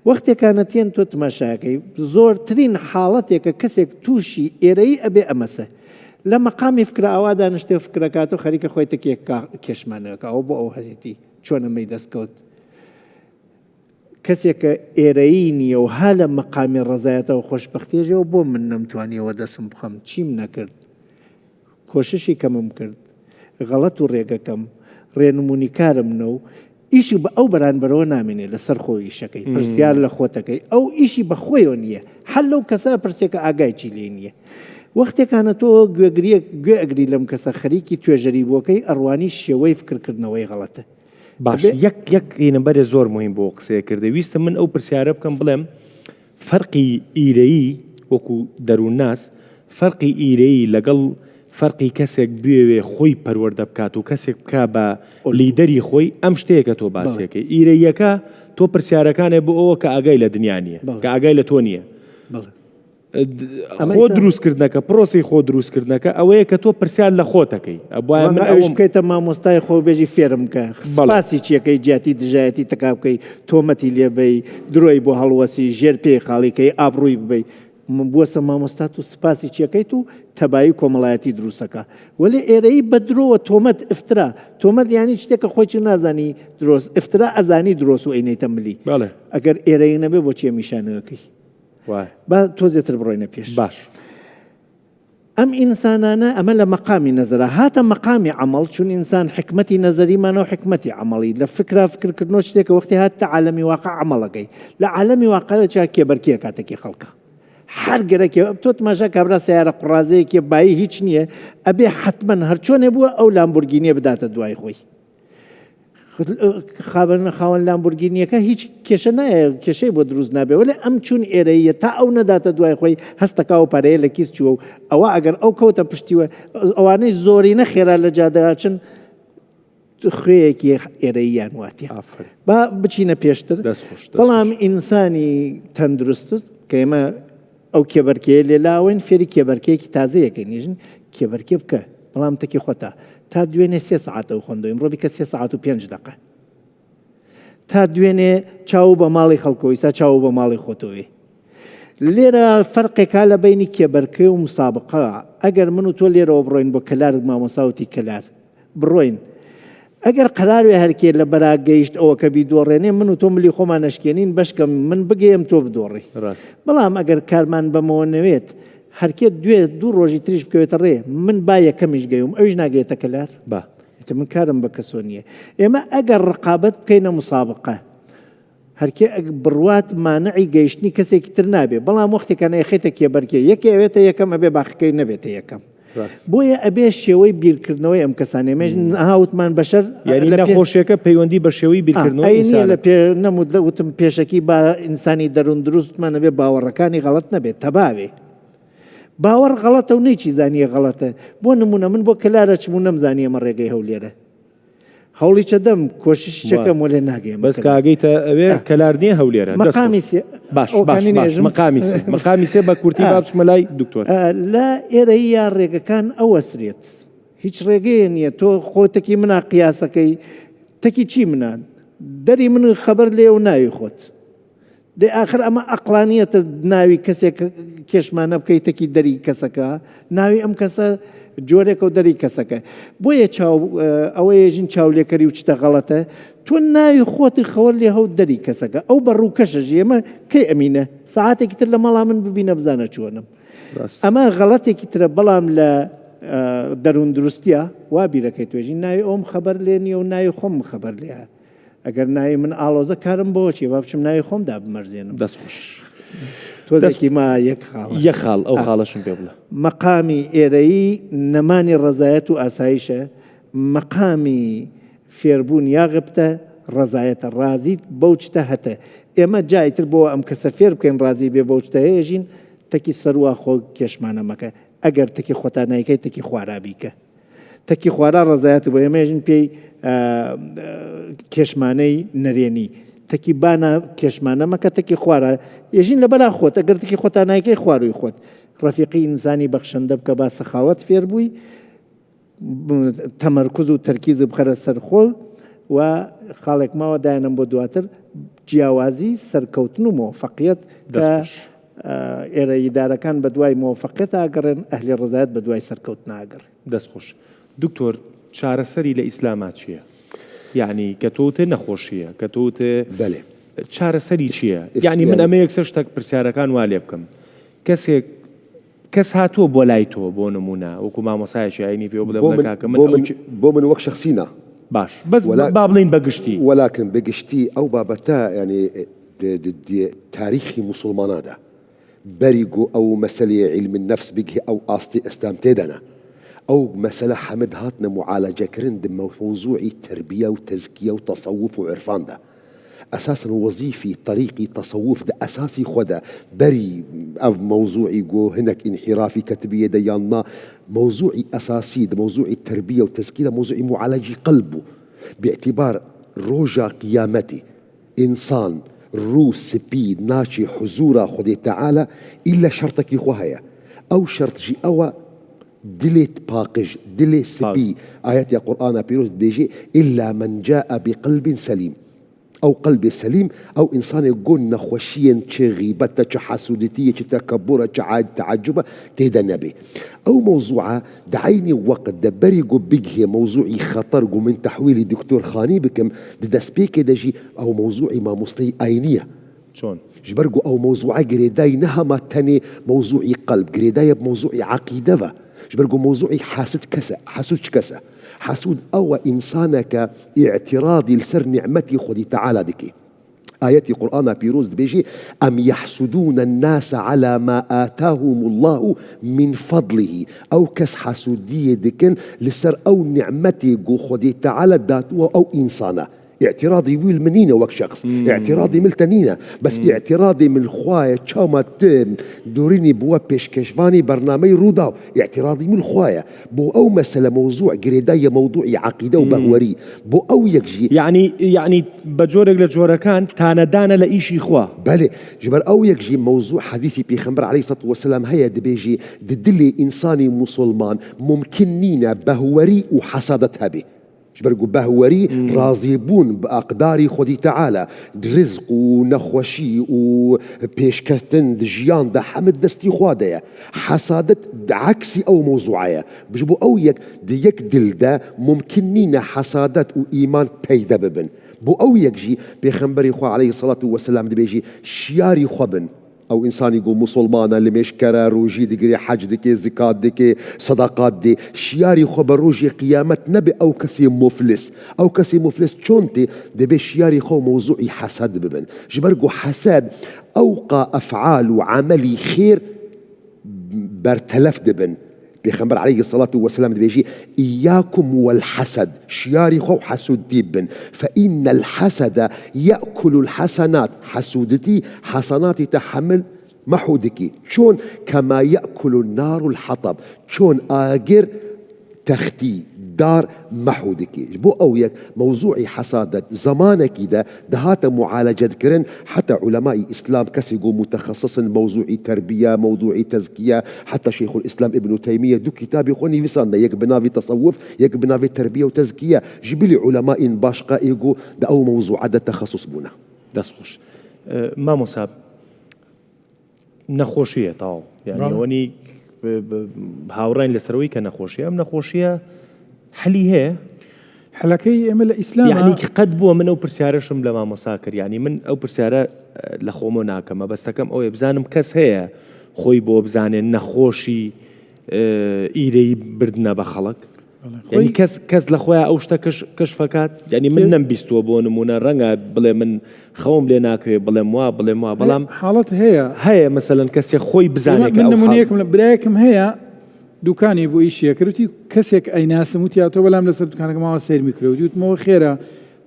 وەختێکانە تێن تۆ تماشاکەی زۆرترین حاڵەتێکە کەسێک تووشی ئێرەیی ئەبێ ئەمەسە لە مەقامی فکرە ئاوا دانیشتێ فکرەکات و خەریکە خۆی تکێک کێشمانەکە ئەو بۆ ئەو هەیەتی چۆن ئەمەی دەستکەوت کەسێکە ئێرەیی نییە و ها لە مەقامی ڕەزایەتەوە خۆشببختێژەوە بۆ من نەمتوانیەوە دەسم بخەم چیم نەکرد کۆششی کەمم کرد غەڵەت و ڕێگەکەم ڕێنمونیکارم نەو. ئیشی بە ئەو بەرانبەرەوە نامێنێ لەسەر خۆ ئیشەکەی پرسیار لە خۆتەکەی ئەو ئیشی بە خۆیەوە نییە هەر لەو کەسە پرسێ کە ئاگای چی لێ نییە وەختێکانە تۆ گوێگریەک گوێ ئەگری لەم کەسە خەریکی توێژەری بۆکەی ئەڕوانی شێوەی فکرکردنەوەی غەڵەتە باش یەک یەک نمبەرێ زۆر مهم بۆ قسەیە کردە ویستم من ئەو پرسیارە بکەم بڵێم فەرقی ئیرەیی وەکو دەروونناس، فەرقی ئیرەیی لەگەڵ فەرقی کەسێک بوێوێ خۆی پەروەردە بکات و کەسێک بکا بە لیدەری خۆی، ئەم شتەیە کە تۆ باسی ئەکەی. ئیرەییەکە تۆ پرسیارەکانێ بۆ ئەوە کە ئاگای لە دنیا نییە، کە ئاگای لە تۆ نییە. خۆ دروستکردنەکە پرۆسی خۆ دروستکردنەکە ئەوەیە کە تۆ پرسیار لە خۆتەکەی ئەبوایە من ئەوش بکەیتە مامۆستای خۆ بێژی فێرم کە سپاسی چیەکەی جیاتی دژایەتی تەکا بکەی تۆمەتی لێبەی درۆی بۆ هەڵوەسی ژێر پێی خاڵیکەی ئابڕووی ببەی بووەسە مامۆستات و سپاسی چیەکەیت و تەبایی کۆمەڵایەتی دروستەکە وەلێ ئێرەی بە درۆوە تۆمەت ئفترا تۆمەت یانی شتێکە خۆی چی نازانی درۆست ئفترا ئەزانی درۆست و ئەینەیتە ملی ئەگەر ئێرەی نەبێ بۆ چیە میشانەکەی با تۆزێتر بڕۆینە پێش باش ئەم ئینسانانە ئەمە لە مەقامی نەزەرا هاتە مەقامی عەمەڵ چون ئینسان حکمەتی نەزەریمانە و حکمەتی عەمەڵی لە فکرا فکرکردنەوە شتێکە وەختی هاتە عالەمی واقع عەمەڵەکەی لە عالەمی واقع چا کێبەرکێ کاتێکی خەڵکە هەر گەرەکێ تۆ تماشا کابرا سیارە قڕازەیەکی بایی هیچ نییە ئەبێ حتمما هەرچۆنێ بووە ئەو لامبورگینیە بداتە دوای خۆی خاوەن خاوەن لامبورگینیەکە هیچ کێشە نایە کێشەی بۆ دروست نابێ وەلێ ئەم چون ئێرەیە تا ئەو نەداتە دوای خۆی هەستەکا و پارەیە لە کیس چووە و ئەوە ئەگەر ئەو کەوتە پشتیوە ئەوانەی زۆرینە خێرا لە جادەچن خوێیەکی ئێرەییان واتە با بچینە پێشتر بەڵام ئینسانی تەندروستت کە ئێمە ئەو کێبەرکێیە لێ لاوەین فێری کێبەرکێیەکی تازەیەکەین نیژن کێبەرکێ بکە بەڵام تەکی خۆتا تا دوێنێ سێ سەعات ئەو خوێندەوە ئیمڕۆ بیکە سێ سەعات و پێنج دەقە تا دوێنێ چاو بە ماڵی خەڵکۆ ئیسا چاو بە ماڵی خۆتەوەی لێرە فەرقێکا لە بینی کێبەرکێ و مسابقە ئەگەر من و تۆ لێرەوە بڕۆین بۆ کەلار مامۆساوتی کەلار بڕۆین ئەگەر قەرار وێ هەرکێ لە بەرا گەیشت ئەوە کە بیدۆڕێنێ من و تۆ ملی خۆمان ئەشکێنین بەشکەم من بگەیەم تۆ بدۆڕی ڕاست. بەڵام ئەگەر کارمان بەمەوە نەوێت هەرکێ دوێ دوو ڕۆژی تریش بکەوێتە ڕێ من با یەکەمیش گەیوم ئەویش ناگەیەتە کەلار با. ئیتر من کارم بە کەسۆ نییە ئێمە ئەگەر ڕقابەت بکەینە مسابقە هەرکێ ئەگ بڕوات مانعی گەیشتنی کەسێکی تر نابێ بەڵام وەختێکان ئەیخەیتە کێبەرکێ یەکێ ئەوێتە یەکەم ئەبێ باقیکەی نەبێتە یەکەم بۆیە ئەبێ شێوەی بیرکردنەوەی ئەم کەسانەی مێژ هاوتمان بەشەر یعنی لە نەخۆشیەکە پەیوەندی بە شێوەی بیرکردنەوەی ئینسانە لە پێ نەموت لە وتم پێشەکی با ئینسانی دەروون دروستمان ئەبێ باوەڕەکانی غەڵەت نەبێت تەباوێ باوەڕ غەڵەتە و نەیچی زانیە غەڵەتە بۆ نمونە من بۆ کەلارە چم و نەمزانی ئەمە ڕێگەی هەولێرە هەوڵی چەدەم کۆشش چەکەم وەلێ ناگەیم بەس کاگەیتە ئەوێ کەلار نییە هەولێرە مەقامی سێ باش باش باش مەقامی سێ مەقامی سێ بە کورتی با بچمە لای دکتۆر لە ئێرەی یا ڕێگەکان ئەوەسرێت هیچ ڕێگەیە نییە تۆ خۆتەکی منا قیاسەکەی تەکی چی منان دەری من خەبەر لێ و ناوی خۆت دەی ئاخر ئەمە ئەقڵانیەتە ناوی کەسێک کێشمانە بکەی تەکی دەری کەسەکە ناوی ئەم کەسە جۆرێکە و دەری کەسەکە بۆیە چاو ئەوە یێژین چاولێکەری و چتە غەڵەتە تۆ ناوی خۆتی خەوەر لێ هەوت دەری کەسەکە ئەو بە ڕووکەشە ژێمە کەی ئەمینە ساعتێکی تر لە مەڵا من ببینە بزانە چۆنم ئەمە غەڵەتێکی ترە بەڵام لە دەروون دروستیە وا بیرەکەی توێژین ناوی ئەوم خەبەر لێ نییە و ناوی خۆم خەبەر لێ ئەگەر ناوی من ئاڵۆزە کارم بۆ چیە با بچم ناوی خۆم دابمەرزێنم. دەست خۆش. تۆزێکی ما یەک خاڵ. یەک خاڵ ئەو خاڵەشم پێ بڵێ. مەقامی ئێرەیی نەمانی ڕەزایەت و ئاسایشە، مەقامی فێربوون یا غبتە ڕەزایەتە، ڕازیت بەو چتە هەتە. ئێمە جا ئیتر بۆ ئەم کەسە فێر بکەین ڕازی بێ بەو چتە هەیە ژین تەکی سەروا خۆ کێشمانە مەکە ئەگەر تەکی خۆتا نایکەی تەکی خوارا بیکە. تەکی خوارا ڕەزایەت بۆ ئێمەژن پێی کێشمانەی نەرێنی تەکی بانا کێشمانە مەکە تەکی خوارە یێژین لە بەلا خۆت ئەگەر تەکی خۆتان نایکەی خواروی خۆت ڕەفیقی ئینسانی بەخشندە بکە با سەخاوەت فێر بووی تەمەرکز و تەرکیز بخەرە سەر خۆ و خاڵێک ماوە دایانم بۆ دواتر جیاوازی سەرکەوتن و مۆفەقیەت کە ئێرە ئیدارەکان بە دوای مۆفەقیەت ئاگەڕێن ئەهلی ڕزایەت بە دوای سەرکەوتن ئاگەڕێن. دەست خۆش دکتۆر چارەسەری لە ئیسلاما چیە یەعنی کە تۆ وتێ نەخۆشیە کە تۆ وتێ بەلێ. چارەسەری چیە یەعنی من ئەمە یەکسەر شتەک پرسیارەکان وا لێ بکەم کەسێک کەس هاتووە بۆ لای تۆ بۆ نمونە وەکو مامۆسایەکی ئاینی پێ بڵێ بۆ من کاکە من بۆ من بۆ من وەک شخصی نا. باش بەس با بڵێین بە گشتی. وەلاکن بە گشتی ئەو بابەتە یانی تاریخی موسوڵمانادا بەری گو ئەو مەسەلەی عیلم النفس بگهێ ئەو ئاستی ئێستام تێدەنە ئەو مەسەلە حەمد هاتنە موعالەجە کرن د مەوزوعی تەربیە و تەزکیە و تەسەوف و عرفاندا ئەساسەن وەزیفی تەریقی تەسەوف دە ئەساسی خوەدە بەری ئەڤ مەوزوعی گو هنەک ئینحیرافی کەتبیە دە یان نا مەوزوعی ئەساسی د مەوزوعی تەربیە و تەزکیە دە مەوزوعی موعالەجی قەلب بوو بئعتیبار ڕۆژا قیامەتی ئینسان ڕوو سپی ناچێ حوزورا خودێ تەعالا ئیلا شەرتەکی خو هەیە ئەو شەرت ژی ئەوە دلێت پاقژ دلێ سپی ئایەتیا قورئانا پیرۆز دبێژێ الا من جاء بقلب سلیم ئەو قەلبێ سەلیم ئەو ئینسانێ گۆ نەخوەشیێن چ غیبەتە چ حەسودیتیە چ تەکەبورە چ تەعەجوبە تێدە نەبێ ئەو مەوزوعە دە عەینی وەقت دە بەری گۆ بگهێ مەوزوعی خەتەر گۆ من تەحویلی دکتۆر خانی بکم دە دەستپێکێ دەژی ئەو مەوزوعی مامۆستەی ئاینیە. چۆن؟ ژبەر گۆ ئەو مەوزوعە گرێدای نە هەما تەنێ مەوزوعی قەلب گرێدایە بمەوزوعی عەقیدەڤە ژبەر گۆ مەوزوعی حاسد کەسە حەسود چ کەسە؟ حەسود ئەوە ئینسانە کە ئیعتیرادی لسەر نیعمەتی خودی تەعالا دکێ. ئایەتی قورئانا پیرۆز دبێژێ، ئەم یحسدون الناس علی ما آتاهم اللە من فضله، ئەو کەس حەسودیێ دکن لسەر ئەو نیعمەتێ گو خودێ تەعالا داتوە ئەو ئینسانە. ئیعتیرادی ویل من نینە وەک شەخس، ئیعتیرادی مل تە نینە، بەس ئیعتیرادی مل خوایە چاوما ت دورینی بوە پێشکەشڤانی بەرنامەی ڕووداو، ئیعتیرادی مل خوایە. بۆ ئەو مەسەلە مەوزوع گرێداییە مەوضوعی عەقیدە و بەهوەری بۆ ئەو یەک ژی. یەعنی یەعنی بە جۆرێک لە جۆرەکان تانەدانە لە ئیشی خوا. بەلێ ژبەر ئەو یەک ژی مەوزوع حەدیثی پێخەمبەر علیە سڵات وسلام هەیە دبێژی د دلێ ئینسانی موسوڵمان مومکن نینە بەهوەری و حەسادەت هەبێ. ژبەر گو بەهوەری ڕازی بوون بە ئەقداری خودی تەعالا رزق و نەخوەشی و پێشکەتن د ژیان دە حەمد دەستی خوا دەیە حەسادەت عەکسی ئەو مەوزوعەیە بژ بۆ ئەو یەک د یەک دل دە مومکن نینە حەسادەت و ئیمان پەیدە ببن بۆ ئەو یەک ژی پێخەمبەری خوا عەلەیهی سەڵات و وەسەلام دبێژی شیاری خوە بن ئەو ئینسانی گو موسوڵمانە لمێژ کەرە ڕۆژی دگرێ حەج دکێ زکات دکێ سەداقات دێ شیاری خۆ بە ڕۆژی قیامەت نەبێ ئەو کەسی موفلس ئەو کەسی موفلس چۆن تێ دەبێ شیاری خۆ مەوزوعی حەسەد ببن ژبەر گو حەسەد ئەوقا ئەفعال و عەمەلی خێر بەرتەلەف دبن پێخەمبەر علیە الصلوة والسلام دبێژی ایاکم والحسد شیاری خۆ حەسودتی بن فإن الحسد یأکل الحسنات حەسودتی حەسەناتی تەحمل مەحودکی چۆن کما یأکل النار الحطب چۆن ئاگر تەختی دار مەحودکی بۆ ئەو یەک مەوزوعی حەسادەت زەمانەکی دە دەهاتە موعالەجەت کرن حەتا عولەمائی ئیسلام کەسی گۆ موتەخەسسن مەوزوعی تەربیە مەوزوعی تەزکیە حەتا شیخ الاسلام ابن تەیمیە دو کیتابی خۆ نیویساندە یەک بناوی تەسەوف یەک بناوی تەربیە و تەزکیە ژبلی عولەمائین باشقە ئیگۆ دە ئەو مەوزوعە دە تەخەسوس بوونە. دەست خۆش مامۆسا. نەخۆشیە تەواو یعنی ئەوەنی هاوڕین لەسەرەوەی کە نەخۆشی ئەم نەخۆشیە حەلی هەیە حلەکەی ئێمە لە ئیسلام یعنی قەت بووە من ئەو پرسیارەشم لە مامۆسا کرد یعنی من ئەو پرسیارە لە خۆمە ناکەمە بەستەکەم ئەوەیە بزانم کەس هەیە خۆی بۆ بزانێ نەخۆشی ئیرەی بردنە بە خەڵک یعنی کەس کەس لە خۆیان ئەو شتە کەش کەشفەکات یعنی من نەم بیستووە بۆ نمونە ڕەنگە بڵێ من خەوم لێ ناکەوێ بڵێم وا بڵێم وا بەڵام حاڵەت هەیە هەیە مەسەلەن کەسێک خۆی بزانێت من نمونەیەکم لە برایەکم هەیە دوکانی بۆ ئیشیە کردی کەسێک ئەیناسم وتی تۆ بەلام لەسەر دوکانەکە ماوە سەیرمی کرد وتمەوە خێرە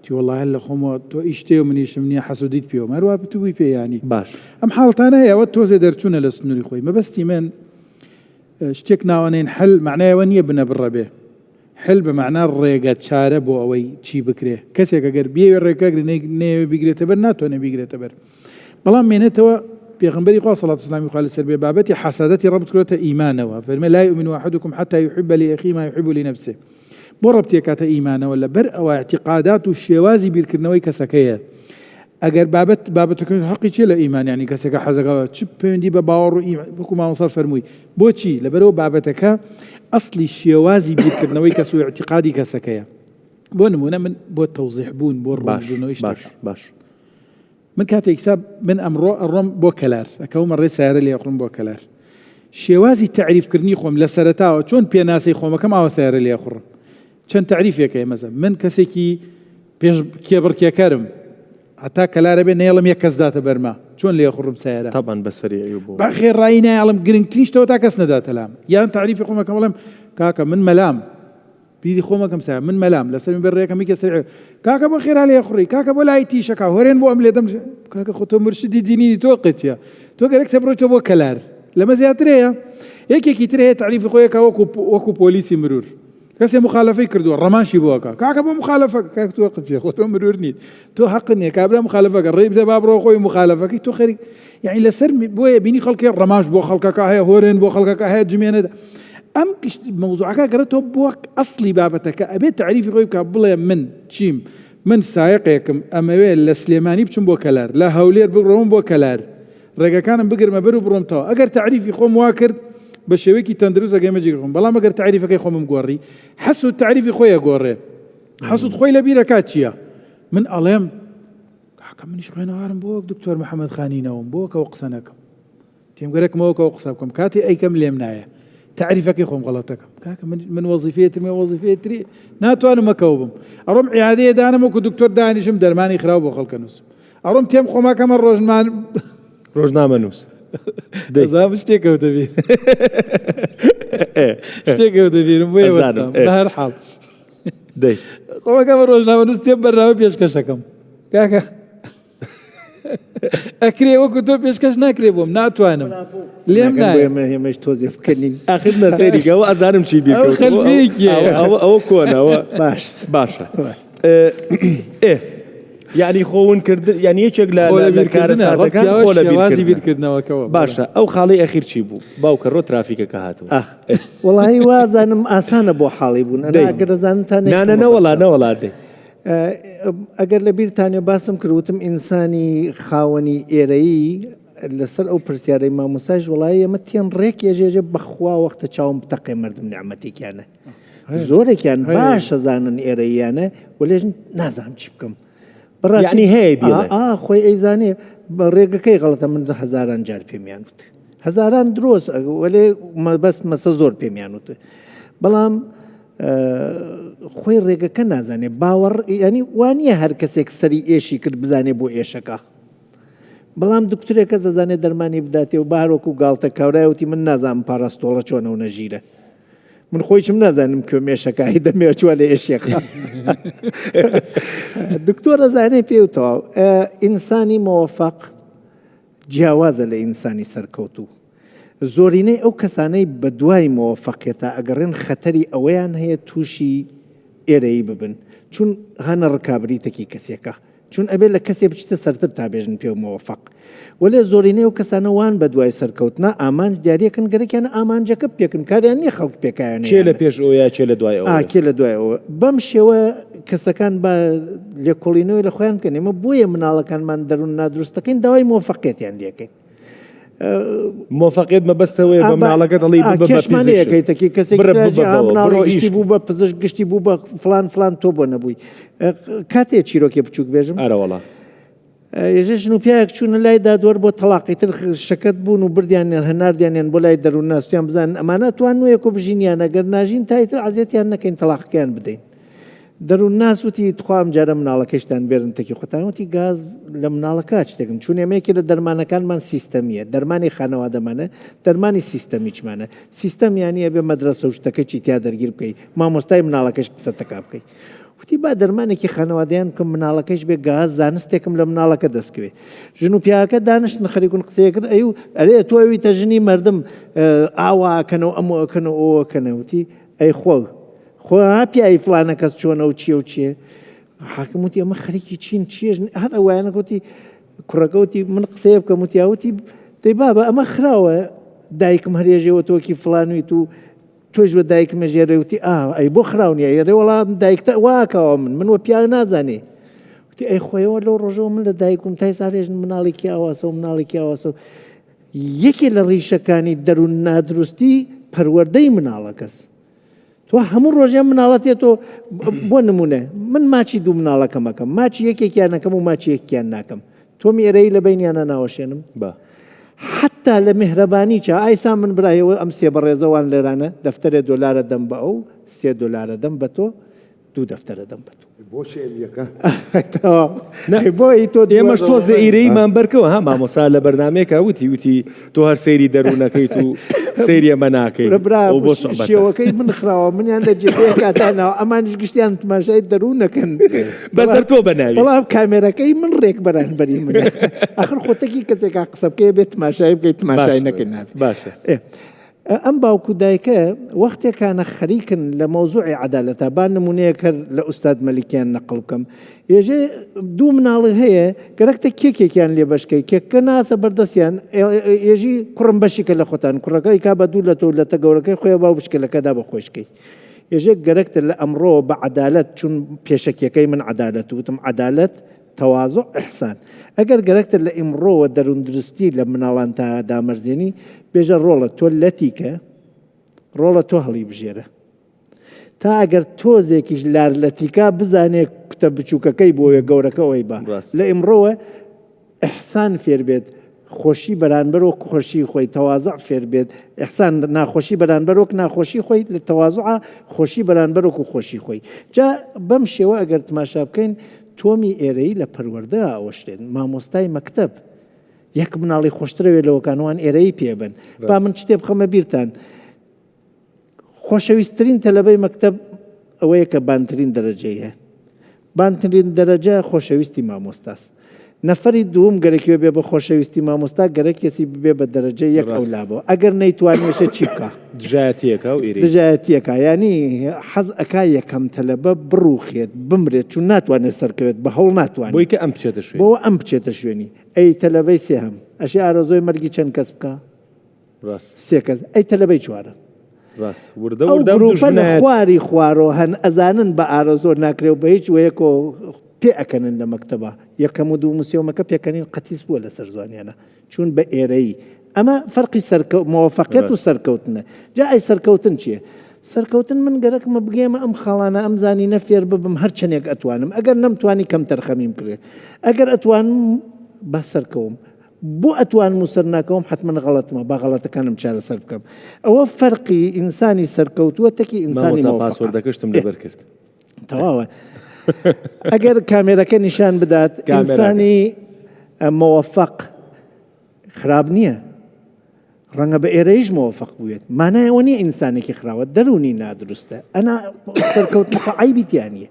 تی وەڵا هەر لە خۆمەوە تۆ ئیش تێ و منیشم نییە حەسودیت پێوم هەروا بتووی پێ ینی باش ئەم حاڵتانە هەیە ئەوە تۆزێ دەرچوونە لە سنووری خۆی مەبەستی من شتێک ناوەنێین حل مەعنای ئەوە نییە بنەبڕە بێ حل بە مەعنا ڕێگە چارە بۆ ئەوەی چی بکرێ کەسێک ئەگەر بیەوێ ڕێگە گرێ نەیەوێ بیگرێتە بەر ناتوانێ بیگرێتە بەر بەڵام مێنێتەوە پێغەمبەری خوا صلوات و سلامی خوا لەسەر بێ بابەتی حەسادەتی ڕەبت کردۆتە ئیمانەوە فەرمێ لا یؤمن احدکم حتی یحب لأخیه ما یحب لنفسه بۆ ڕەبتی ئەکاتە ئیمانەوە لەبەر ئەوە اعتقادات و شێوازی بیرکردنەوەی کەسەکەیە ئەگەر بابەت بابەتەکە حەقی چیە لە ئیمان یعنی کەسێکە حەزەکە چ پەیوەندی بە باوەڕ و ئیمان وەکو مامۆستا فەرمووی بۆچی لەبەرەوە بابەتەکە ئەسڵی شێوازی بیرکردنەوەی کەس و اعتقادی کەسەکەیە بۆ نمونە من بۆ تەوزیح بوون بۆ ڕوونبوونەوەی باش شتەکە باش من کاتێک حساب من ئەمڕۆ ئەڕۆم بۆ کەلار ئەکەومە ڕێ سیارە لێ ئەخڕم بۆ کەلار شێوازی تەعریف کردنی خۆم لە سەرەتاوە چۆن پێناسەی خۆمەکەم ئاوا سیارە لێ ئەخوڕم. چەند تەعریفێک هەیە مەزە من کەسێکی پێش کێبڕکێکەرم هەتا کەلارە بێ نەیەڵم یەک کەس داتە بەرما چۆن لێ خوڕم سەیارە تەبعەن بەسەری ئەو بۆ بە خێڕایی نایەڵم گرنگترین شتەوە تا کەس نەداتە لام یان تەعریفی خۆم ئەکەم بڵێم کاکە من مەلام بیری خۆم ئەکەم سەیارە من مەلام لەسەر بێ ڕێکەم یەکێ سەری کاکە بۆ خێرا لێ خوڕی کاکە بۆ لای تیشەکە هۆرێن بۆ ئەم لێدەم کاکە خۆ تۆ مرشدی دینی تۆ قەتیە تۆ گەرەکتە بڕۆیتەوە بۆ کەلار لەمە زیاتر هەیە یەکێکی تر هەیە تەعریفی خۆی ئەکا وەکو وەکو پۆلیسی مرور کەسێ مخالفەی کردووە ڕەماشی بۆ ئەکا کاکە بۆ مخالفە کاک تۆ قچێ خۆ تۆ مرور نیت تۆ حەق نییە کابرا مخالفەکە ڕێی بدە با بڕۆ خۆی مخالفەکەی تۆ خەریک یعنی لەسەر بۆیە بینی خەڵکێ ڕەماش بۆ خەڵکەکە هەیە هۆرێن بۆ خەڵکەکە هەیە جمێنە ئەم مەوزوعەکە گەڕێتەوە بۆ ئەسڵی بابەتەکە ئەبێت تەعریفی خۆی بکە بڵێ من چیم من سایەقێکم ئەمەوێ لە سلێمانی بچم بۆ کەلار لە هەولێر بڕۆم بۆ کەلار ڕێگەکانم بگرمە بەر و بڕۆم تەواو ئەگەر تەعریفی خۆم وا کرد بە شێوەیەکی تەندروست ئەگەیمە جێگەی خۆم بەڵام ئەگەر تەعریفەکەی خۆمم گۆڕی حەسوود تەعریفی خۆی ئەگۆڕێ حەسوود خۆی لە بیرەکات چییە من ئەڵێم کاکە منیش خوێنەوارم بۆ وەک دکتۆر محەممەد خانی نەوم بۆ کەەوە قسە نەکەم تێم گەرەکمەوە کەەوە قسە بکەم کاتی ئەیکەم لێم نایە تەعریفەکەی خۆم غەڵەتەکەم کاکە من من وەزیفەیەترمێ وەزیفەیەتری ناتوانم مەکەوە بم ئەڕۆم عیادەیە دانم وەکو دکتۆر دانیشم دەرمانی خراو بۆ خەڵکە نووسم ئەڕۆم تێم خۆماکەمە ڕۆژمان ڕۆژنامە نووس دەزانم شتێک کەوتە بیر شتێک کەوتە بیرم بۆیە وەستام. بە هەر حاڵ دەی خۆمەکەمە ڕۆژنامە نووس تێم بەرنامە پێشکەشەکەم کاکە ئەکرێ وەکو تۆ پێشکەش ناکرێ بۆم ناتوانم لێم نایە ئێمەش تۆزێ بکەنین ئاخر نەسەیری کە ئەوە ئەزانم چی بیر ئەو کەوتەوە. خەلفەیەکیە. ئەوە ئەوە کۆنەوە باش باشە ئێ یعنی خۆ ون کردن یعنی یەکێک لە خۆ لە لە بیرکردنە، کارەساتەکان ڕەبتیاوە خۆ لە شێوازی بیرکردنە. بیرکردنەوەکەوە. باشە ئەو خاڵی ئەخیر چی بوو باوکە ڕۆ ترافیکەکە هاتووە ئاه. وەڵاهی وازانم ئاسانە بۆ حاڵی بوون ئەنا دەی. ئەگەر دەزانن تا نانە نەیشتمە نەوەڵا بەرچاو. نەوەڵا دەی ئەگەر لە بیرتانێ باسم کرد وتم ئینسانی خاوەنی ئێرەیی لەسەر ئەو پرسیارەی مامۆسایش وڵی ئێمە تێن ڕێک ێژێژێ بەخوا وەختە چاوم بتەقێ مردم نیعمەتێکیانە زۆرێکیان باشە زانن ئێرەییانە وەلێژ نازانم چی بکەم بەڕاستی هەیە بیڵێ خۆی ئەیزانێ بە ڕێگەکەی غەڵەتە من هەزاران جار پێمیان وت هەزاران درۆست وەلێ مەبەست مەسە زۆر پێمیان وت بەڵام خۆی ڕێگەکە نازانێ باوەڕ ینی وانە هەر کەسێک سەری ئێشی کرد بزانێ بۆ ئێشەکە بەڵام دکتورێکە زەزانێ دەرمانی بداتێ و بارۆک و گاڵتە کاورایوتی من نازانم پاراستۆڵە چۆنە و نەژیرە من خۆیشم نازانم کوێ مێشەکە هی دەمێ چوە لە ئێشێخە دکتۆر ئەزانێ پێ و تەواو ئینسانی مۆفق جیاوازە لە ئینسانی سەرکەوتوو زۆرینەی ئەو کەسانەی بە دوای مۆفقێتە ئەگەڕێن خەتەری ئەوەیان هەیە تووشی ئێرەیی ببن چون هەنە ڕکابریتەکی کەسێکە چون ئەبێ لە کەسێ بچیتە سەرتر تا بێژن پێو مۆفەق. وەلێ زۆرینەی ئەو کەسانە وان بە دوای سەرکەوتنا ئامانج دیاریەکەن گەرەکیانە ئامانجەکە بپێکن کاریان نیە خەڵک پێکایانە کێ لە پێش ئەوە یا کێ لە دوای ئەوە؟ ئا کێ لە دوای ئەوە بەم شێوە کەسەکان با لێکۆڵینەوەی لە خۆیان بکەن ئێمە بۆیە مناڵەکانمان دەروون نادروستەکەین داوای مۆفەقیەتیان لێکەین. مۆفەقیەت مەبەستەوەیە بە مناڵەکەت ئەڵێی ببە بە کێشمانەیە پزیشک. کەیتەکی کەسێک بڕە ببە جا بەوە، مناڵی بڕۆ ئیش گشتی بوو بە پزیشک گشتی بوو بە فلان فلان تۆ بۆ نەبووی کاتێ چیرۆکێ بچووک بێژم ئەرەوەڵا. ێژە ژن و پیاوێک چوونە لای دادوەر بۆ تەڵاقی تر شەکەت بوون و بردیانیان هەناردیانیان بۆ لای دەروونناس وتیان بزانن ئەمانە توان وەیەکۆ بژین یان ئەگەر ناژین تا ئیتر عەزیەتیان نەکەین تەڵاقەکەیان بدەین دەروونناس وتی تخوا ئەم جارە مناڵەکەشتان بێرن تەکی خۆتان وتی گاز لە مناڵەکە شتێکم چون ئێمە یەکێ لە دەرمانەکانمان سیستەمیە دەرمانی خانەوادەمانە دەرمانی سیستەمیچمانە سیستەم یانی ئەبێ مەدرەسە و شتەکە چی تیا دەرگیر بکەی مامۆستای مناڵەکەش قسەتەکە بکەی وتی با دەرمانێکی خانەوادەیان بکەم مناڵەکەش بێ گاز زانستێکم لە مناڵەکە دەستکەوێ ژن و پیاکە دانیشتن خەریکون قسەیە کرد ئەی و ئەرێ تۆ ئەویتە ژنی مردم ئاواکەنەوە ئەمەکەنەوە ئەوەکەنە وتی ئەی خۆ خۆ ها پیاوی فڵانە کەس چۆنە و چیە و چیە حاکم وتی ئەمە خەریکی چین چیە هەر ئەوایانە گوتی کوڕەکە وتی من قسەیە بکەم وتی وتی دەی بابە ئەمە خراوە دایکم هەرێژەوە تۆکی فلانویت و تۆش وە دایکمە ژێرێ وتی ئا ئەی بۆ خراو نییە ئێرێ وەڵام دایکتە واکەوە من من وە پیاو نازانێ وتی ئەی خۆیەوە لەو ڕۆژەوە من لە دایکم تای سارێژن مناڵێکی ئاواسە و مناڵێکی ئاواسە و یەکێ لە ڕیشەکانی دەروون نادروستی پەروەردەی مناڵەکەس تۆ هەموو ڕۆژێ مناڵە تێتۆ بۆ نمونە من ماچی دوو مناڵەکەمەکەم ماچی یەکێکیان نەکەم و ماچی یەکیان ناکەم تۆم ئێرەی لە بینیانە ناوەشێنم بە حتا لە میهرەبانی چا ئایسا من برایەوە ئەم سێ بەڕێزەوان لێرانە دەفتەرێ دۆلارە دەم بە ئەو سێ دۆلارە دەم بە تۆ. دوو دەفتەرە دەم بە تۆ. بۆچی ئەم یەکە؟ تەواو. بۆ ئی تۆ دووە. ئێمەش تۆزێ ئیرەییمان بەرکەوە ها مامۆستا لە بەرنامەیەکا وتی وتی تۆ هەر سەیری دەروونەکەیت و سەیری ئەمە ناکەی کورە برا ئەو بۆ سوعبەتە. شێوەکەی من خراوە منیان لە جێگەیەکا داناوە ئەمانیش گشتیان تماشای دەروونەکەن. بەس هەر تۆ بە ناوی. بەڵام کامێرەکەی من ڕێک بەرانبەری منە. ئاخر خۆ تەکی کەسێکا قسە بکەی بێ تماشای بکەی تماشای باشە نەکەی نابێ. باشە. ئێ. ئەم باوک و دایکە وەختێکانە خەریکن لە مەوزوعی عەدالەتا، با نمونەیەک هەر لە ئوستاد مەلیکیان نەقڵ بکەم، ێژێ دوو مناڵی هەیە گەرەکتە کێکێکیان لێ بەش کەی، کێکەکە ناسە بەردەستیان، ێژی کوڕم بەشی کە لە خۆتان، کوڕەکە ئیکا بە دوو لەتە و لەتە گەورەکەی خۆیە با بچکەلەکە دا بە خۆیشکەی. ێژێ گەرەکتە لە ئەمڕۆوە بە عەدالەت، چون پێشەکیەکەی من عەدالەت وتم عەدالەت، تەوازوع ئیحسان. ئەگەر گەرەکتە لە ئیمڕۆوە دەرووندروستی لە مناڵانتا دامەرزێنی، بێژە ڕۆڵە تۆ لەتیکە، ڕۆڵە تۆ هەڵیبژێرە. تا ئەگەر تۆزێکیش لار لەتیکا بزانێ کوتە بچووکەکەی بۆوێ گەورەکە ئەوی با. لە ئیمڕۆوە ئیحسان فێر بێت، خۆشی بەرانبەر وەک خۆشی خۆی، تەوازع فێر بێت، ئیحسان ناخۆشی بەرانبەر وەک ناخۆشی خۆی، لە تەوازعا خۆشی بەرانبەر وەکو خۆشی خۆی. جا بەم شێوە ئەگەر تماشا بکەین تۆمی ئێرەیی لە پەروەردە ئەوەشرێت، مامۆستای مەکتەب یەک مناڵی خۆشترەوێت لەوەکان وان ئێرەیی پێبن. با من شتێ بخەمە بیرتان، خۆشەویستترین تەلەبەی مەکتەب ئەوەیە کە بانترین دەرەجەی هەیە. بانترین دەرەجە خۆشەویستی مامۆستاس. نەفەری دووم گەرەکیوە بێ بە خۆشەویستی مامۆستا گەرەکیەسی ببێ بە دەرەجە یەک ئەو لابۆ. ئەگەر نەیتوانیشە چی بکا؟ دژایەتیەکا و ئیرەیی. دژایەتیەکا یانی حەز ئەکا یەکەم تەلەبە بڕوخێت بمرێت چون ناتوانێت سەرکەوێت بە هەوڵ ناتوانێت. بۆی کە ئەم بچێتە شوێنی. بۆ ئەم بچێتە شوێنی. ئەی تەلەبەی سێهەم ئەشێ ئارەزۆی مەرگی چەند کەس بکا؟ ڕاست. سێ کەس. ئەی تەلەبەی چوارەم؟ ڕاست. وردە ئەو وردە ئەم گروپە لە دوژمنایەت. خواری خوارۆ هەن ئەزانن بە ئارەزۆ ناکرێ و بە هیچ وەیەکۆ پێ ئەکەنن لە مەکتەبا. یەکەم و دووم و سێومەکە پێکەنین قەتیس بووە لەسەر زوانیانە. چوون بە ئێرەیی. ئەمە فەرقی سەرکەو مەوەفەقیەت و ڕاست. سەرکەوتنە. جا ئەی سەرکەوتن چییە؟ سەرکەوتن من گەرەکمە بگەیەمە ئەم خاڵانە ئەم زانینە فێر ببم هەر چەنێک ئەتوانم. ئەگەر نەمتوانی کەمتەرخەمیم کرێ. ئەگەر ئەتوانم با سەرکەوم. بۆ ئەتوانم و سەرناکەوم حەتمەن غەڵەتمە با غەڵەتەکانم چارەسەر بکەم ئەوە فەرقی ئینسانی سەرکەوتووە تەکی ئینسانی مامۆستا مۆفەقە. پاسۆردەکەشتم لەبەر کرد. تەواوە ئەگەر کامێرەکە نیشان بدات کامێراکە. ئینسانی مۆفەق خراپ نییە ڕەنگە بە ئێرەیش مۆفەق بووێت مانای ئەوە نییە ئینسانێکی خراوە دەروونی نادروستە ئەنا سەرکەوتن خۆ عەیبی تیا نییە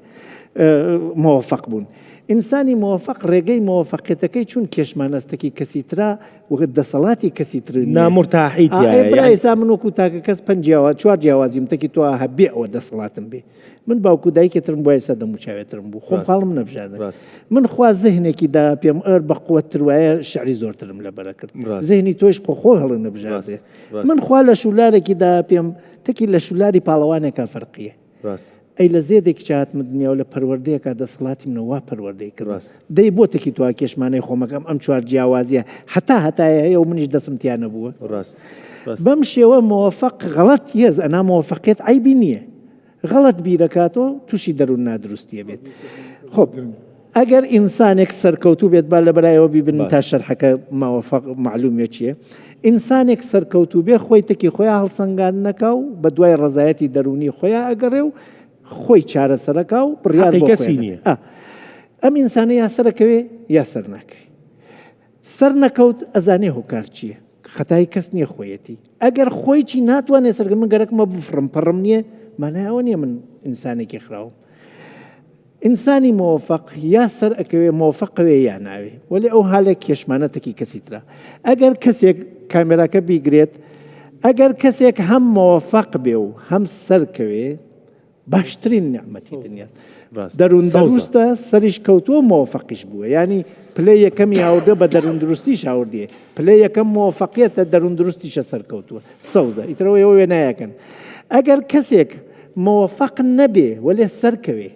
مۆفەق بوون ئینسانی مۆفەق ڕێگەی مۆفەقێتەکەی چون کێشمانەستەکی کەسی ترا وەک دەسەڵاتی کەسی تر نییە. نامورتاحی تیایە، ئێ برا یانی ئێستا من وەکو تاکە کەس پەنج جیاواز چوار جیاوازیم تەکی تۆ هەبێ ئەوە دەسەڵاتم بێ من باوک و دایکێ ترم بوایە سەر دەموچاوێ ترم بوو خۆم ڕاست. خاڵم نەبژاردە ڕاست. من خوا زهنێکی دا پێم ئەر بە قوەتتر وایە شعری زۆرترم لەبەرە کرد ڕاست. زهنی تۆیش خۆ خۆ هەڵی نەبژاردێ ڕاست. ڕاست. من خوا لە شولارێکی دا پێم تەکی لە شولاری پاڵەوانێکا فەرقیە ڕاست. ئەی لە زێدێکیش هاتمە دنیا و لە پەروەردەیەکا دەسەڵاتی منە وا پەروەردەی کردم ڕاست. دەی بۆ تەکی تۆ کێشمانەی خۆمەکەم ئەم چوار جیاوازیە هەتا هەتایە هەیە و منیش دەسم تیا نەبووە ڕاست. ڕاست. بەم شێوە مۆفەق غەڵەت یەز ئەنا مۆفەقیەت عەیبی نییە غەڵەت بیرەکاتۆ تووشی دەروون نادروستیە بێت خب ئەگەر ئینسانێک سەرکەوتوو بێت با لە بەرایەوە بیبن تا شەرحەکە ماوەفەق معلومێ چییە ئینسانێک سەرکەوتوو بێ خۆی تەکی خۆیان هەڵسەنگان نەکا و بە دوای ڕەزایەتی دەروونی خۆیان ئەگەڕێ و خۆی چارەسەرەکا و بڕیار حەقی بۆ کەسی خۆیان نییە. ئا. ئەم ئینسانە یا سەرەکەوێ یا سەر ناکەوێ سەر نەکەوت ئەزانێ هۆکار چییە خەتای کەس نییە خۆیەتی ئەگەر خۆی چی ناتوانێت سەرگە من گەرەکمە بفڕم پەڕم نییە مانای ئەوە نییە من ئینسانێکی خراوم ئینسانی مۆفەق یا سەر ئەکەوێ مۆفەقەوێ یا ناوێ وەلی ئەو هالێک کێشمانەتەکی کەسی ترە ئەگەر کەسێک کامێراکە بیگرێت ئەگەر کەسێک هەم مۆفەق بێ و هەم سەرکەوێ باشترین نیعمەتی دنیا دەروون دروستە سەریش کەوتووە مۆفەقیش بووە ینی پلەی یەکەمی هاوردە بە دەروون دروستیش هاوردێ پلەی یەکەم مۆفەقیەتە دەروون دروستیشە سەرکەوتووە سەوزە ئیترەوە ئێوە وێنایەکەن ئەگەر کەسێک مۆفەق نەبێ وەلێ سەرکەوێ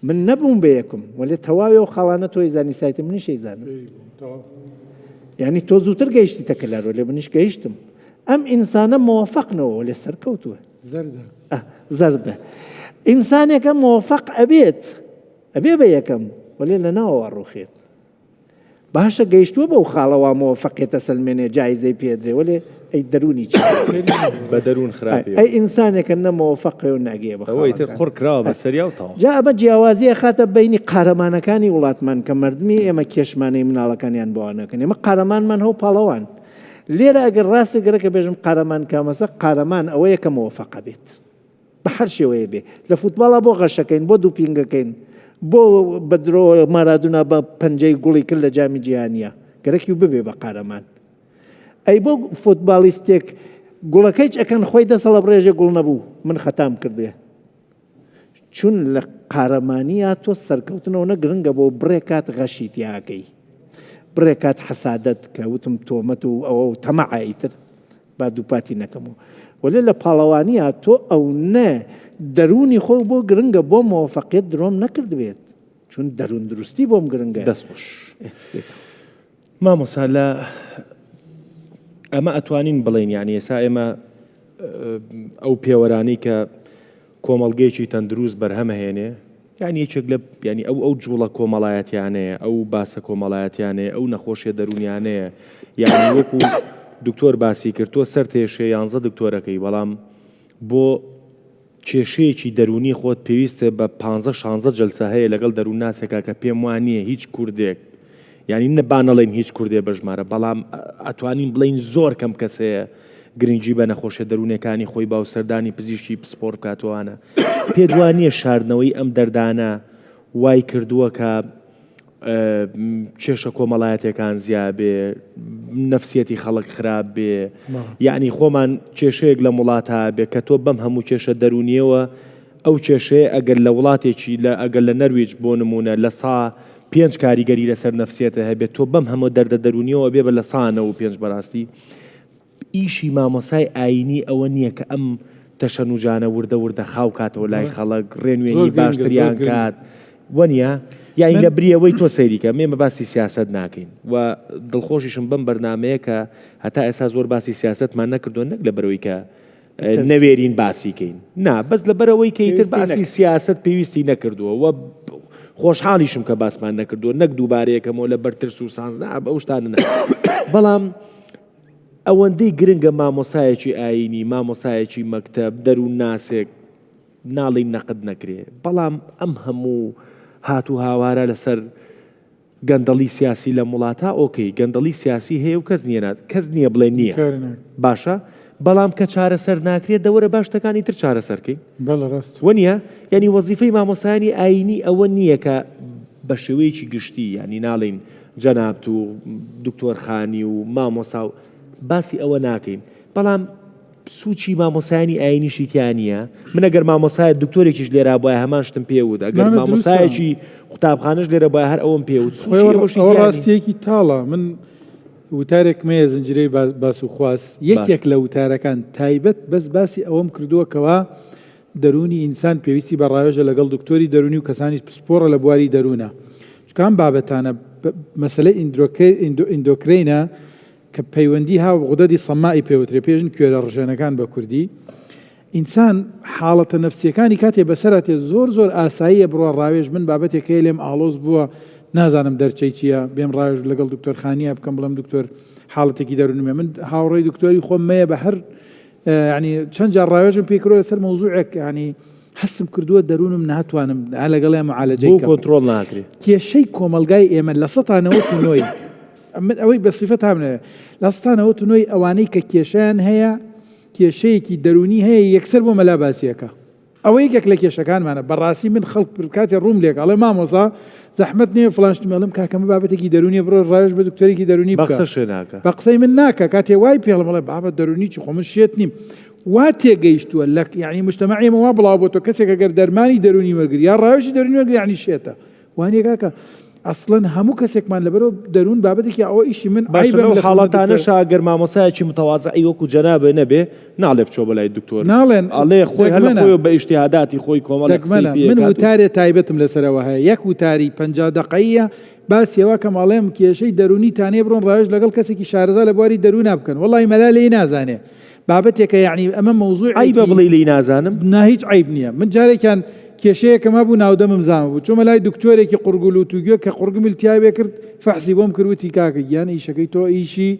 من نەبووم بە یەکم وەلێ تەواوی ئەو خاڵانە تۆی زانی سایتە منیش ئەیزانم یعنی تۆ زووتر گەیشتی تەکەلارۆ لێ منیش گەیشتم ئەم ئینسانە مۆفەق نەوە لێ سەرکەوتووە زەردە زەردە ئینسانێکە مۆفەق ئەبێت ئەبێ بە یەکەم وەلێ لە ناوەوە ڕوخێت باشە گەیشتووە بەو خاڵەوە مۆفەقێتە سەلمێنێ جایزەی پێدرێ وەلێ ئەی دەروونی چی بە دەروون خراپی ئەی ئینسانێکە نە مۆفەقە و ناگەیە بە ئەوەی تر قڕ کراوە بە سەریا و تەواو. جا ئەمە جیاوازی ئەخاتە بەینی قارەمانەکانی وڵاتمان کە مردمی ئێمە کێشمانەی مناڵەکانیان بۆ نەکەن ئێمە قارەمانمان هەو پاڵەوان لێرە ئەگەر ڕاستی گەرەکە بێژم قارەمان کامەسە قارەمان ئەوەیە کە مۆفەقە بێت بە هەر شێوەیە بێ لە فوتباڵا بۆ غەشەکەین بۆ دووپینگەکەین بۆ بە درۆ مارادونا بە پەنجەی گوڵی کرد لە جامی جیهانیە گەرەکی و ببێ بە قارەمان ئەی بۆ فوتباڵیستێک گوڵەکەیچ ئەکەن خۆی دەسەڵە بڕێژێ گوڵ نەبوو من خەتام کردێ چون لە قارەمانیە تۆ سەرکەوتنەوە نە گرنگە بۆ بڕێ کات غەشی تیاکەی بڕێ کات حەسادەت کە وتم تۆمەت و ئەوە و تەمەعە ئیتر با دووپاتی نەکەمەوە وەلێ لە پاڵەوانیە تۆ ئەونە دەروونی خۆ بۆ گرنگە بۆ مۆفەقیت درۆم نەکردبێت چون دەروون دروستی بۆم گرنگە. دەست خۆش مامۆسا لە ئەمە ئەتوانین بڵێین یعنی ئێسا ئێمە ئەو پێوەرانەی کە کۆمەڵگەیەکی تەندروست بەرهەمەهێنێ یانی یەکێک لە یانی ئەو ئەو جوڵە کۆمەڵایەتیانەیە ئەو باسە کۆمەڵایەتیانەیە ئەو نەخۆشیە دەروونیانەیە یانی وەکو دکتۆر باسی کرد تۆ سەر تێشێ یانزە دکتۆرەکەی بەڵام بۆ کێشەیەکی دەروونی خۆت پێویستە بە پ شانزە جلسە هەیە لەگەڵ دەروونناسێکا کە پێم وان نییە هیچ کوردێک یانی نە با نەڵێین هیچ کوردێ بە ژمارە بەڵام ئەتوانین بڵێین زۆر کەم کەس هەیە گرنگی بە نەخۆشیە دەروونیەکانی خۆی با و سەردانی پزیشکی پسپۆڕ بکات و ئەوانە. پێت وا نییە شاردنەوەی ئەم دەردانە وای کردووە کە کێشە کۆمەڵایەتەکان زیا بێ نەفسیەتی خەڵک خراپ بێ یعنی خۆمان کێشەیەک لە وڵاتە بێ کە تۆ بەم هەموو کێشە دەرونیەوە ئەو کێشەیە ئەگەر لە وڵاتێکی لە ئەگەر لە نەرویج بۆ نموونە 5% کاریگەری لەسەر نەفسیەتە هەبێت تۆ بەم هەموو دەردە دەروونیەوە بێ بە 95% بەڕاستی ئیشی مامۆسای ئایینی ئەوە نییە کە ئەم تەشەنوجانە وردە وردە خاو کاتەوە لای خەڵک ڕێنوێنی باشتریان کات وەنیە یانی لە بری ئەوەی تۆ سەیری کە مێمە باسی سیاسەت ناکەین و دڵخۆشیشم بەم بەرنمەیە کە هەتا ئێستا زۆر باسی سیاسەتمان نەکردووە نەک لە بەرەوەی کە نەوێرین باسی کەین نا بەس لەبەرەوەی کە ئیتر باسی سیاسەت پێویستی نەکردووە و خۆشحاڵیشم کە باسمان نەکردووە نەک دووبارەیەکەمەوە لە بەرترس و سانز نا ئەو شتانە نا بەڵام ئەوەندەی گرنگە مامۆسایەکی ئایینی مامۆسایەکی مەکتەب دەروون ناسێک ناڵێین نەقد نەکرێ بەڵام ئەم هەموو هات و هاوارە لەسەر گەندەڵی سیاسی لەم وڵاتە ئۆکەی گەندەڵی سیاسی هەیە و کەس نییە کەس نییە بڵێ نییە باشە بەڵام کە چارەسەر ناکرێت دەوەرە با شتەکانی تر چارەسەرکەین وەنیە یعنی وەزیفەی مامۆسایانی ئاینی ئەوە نییە کە بە شێوەیەکی گشتی یعنی ناڵین جەنابت و دکتۆر خانی و مامۆسا و باسی ئەوە ناکەین بەڵام سوچی مامۆسایانی ئاینیشی تیا نییە من ئەگەر مامۆسایە دکتۆرێکیش لێرا بوایە هەمان شتم پێ وت ئەگەر مامۆسایەکی قوتابخانەش لێرە بوایە هەر ئەوەم پێ وت ئەوە ڕاستیەکی تاڵە من وتارێکم هەیە زنجیرەی باس و خواست یەکێک لە وتارەکان تایبەت بەس باسی ئەوەم کردووە کەوا دەروونی ئینسان پێویستی بە ڕاوێژە لەگەڵ دکتۆری دەروونی و کەسانی پسپۆڕە لە بواری دەروونە چونکە ئەم بابەتانە مەسەلەی ئیندۆکرەینە کە پەیوەندی هاو غودەدی صەمائی پێ وترێ پێژن کوێرە ڕژێنەکان بە کوردی ئینسان حاڵەتە نەفسیەکانی کاتێ بەسەرا تێ زۆر زۆر ئاساییە بڕوا ڕاوێژ من بابەتێک هەیە لێم ئاڵۆز بووە نازانم دەرچەی چییە بێم ڕاوێژ لەگەڵ دکتۆر خانیە بکەم بڵێم دکتۆر حاڵەتێکی دەروونمە من هاوڕێی دکتۆری خۆم مەیە بە هەر یعنی چەند جار ڕاوێژم پێ کردووە لەسەر مەوزوعێک یعنی هەستم کردووە دەروونم ناتوانم لەگەڵیان معالەجەی بۆ کۆنترۆڵ ناکرێ کێشەی کۆمەڵگای ئێمە 99% من ئەوەی بە سیفەتام نەوێ 99% ئەوانەی کە کێشەیان هەیە کێشەیەکی دەروونی هەیە یەکسەر بۆ مەلا باسیەکە ئەوە یەکێک لە کێشەکانمانە بەڕاستی من خەڵک کاتێ ڕووم لێک ئەڵێ مامۆسا زەحمەت نییە فڵان شتم ئەڵێم کاکە من بابەتێکی دەروونیە بڕۆ ڕاوێژ بە دکتۆرێکی دەروونی بکە بە قسەشێ ناکا بە قسەی من ناکا کاتێ وای پێڵم ئەڵێ بابە دەروونی چی خۆ من شێت نیم وا تێگەیشتووە لە یعنی مجتەمەعی ئێمە وا بڵاو بۆتەوە کەسێک ئەگەر دەرمانی دەروونی وەرگری یا ڕاوێژی دەروونی وەرگری یعنی شێتە وانیە کاکە ئەسڵەن هەموو کەسێکمان لەبەرەوە دەروون بابەتێکی ئەوە ئیشی من باشە عەیبەم لەو لە خزمەت دکتۆر حاڵەتانەشا گەر مامۆسایەکی متەوازعی وەکو جەنابێ نەبێ ناڵێ بچۆ بۆ لای دکتۆر ناڵێن ئەڵێ خۆی هەر لە دەگمەنە خۆیەوە بە ئیجتیهاداتی خۆی کۆمەڵێک قسەی دەگمەنە پێ من ئەکات و وتارێ تایبەتم لەسەرەوە هەیە یەک وتاری 50 دەقەییە باسی ئەوە کەم ئەڵێم کێشەی دەروونیتان هەیە بڕۆن ڕاوێژ لەگەڵ کەسێکی شارەزا لە بواری دەروونا بکەن وەڵی مەلا لێی نازانێ بابەتێکە یەعنی ئەمە مەوزوعێکی. عەیبە بڵێی لێی نازانم؟ نا هیچ عەیب نییە من جارێکیان کێشەیەکم هەبوو ناودەمم زامە بوو چوومە لای دکتۆرێکی قوڕگ و لوت و گوێ کە قوڕگم التیابێ کرد فەحسی بۆم کرد وتی کاکە گیان ئیشەکەی تۆ ئیشی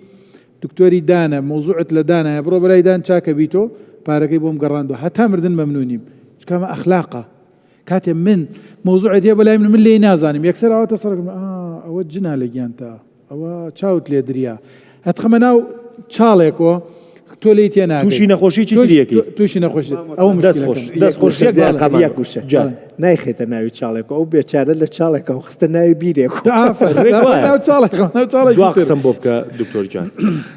دکتۆری دانە مەوزوعت لە دانایە بڕۆ بەلای دان چاکە بیتۆ پارەکەی بۆم گەڕاندوە هەتا مردن مەمنونیم چونکە ئەمە ئەخلاقە کاتێ من مەوزوعێت هەیە بەلای من من لێی نازانم یەکسەر ئاوا تەسەڕکم ئا ئەوە جنا لە گیانتا ئەوە چاوت لێ دریا ئەتخەمە ناو چاڵێکۆ تۆ لێی تێ ناگەی تووشی نەخۆشیی تۆش تریەکەی تووشی نەخۆشی ئەوە دەست خۆش مشکلەکەم دەست خۆش یەک دەقەمان یەک وشە جا نایخێتە ناوی چاڵێک ئەو بێچارە لە چاڵێکە و خستە ناوی بیرێک ئافەرین ڕێک وایە. ناو چاڵێک ناو چاڵێکی دوا تر قسەم بۆ بکە دکتۆر گیان.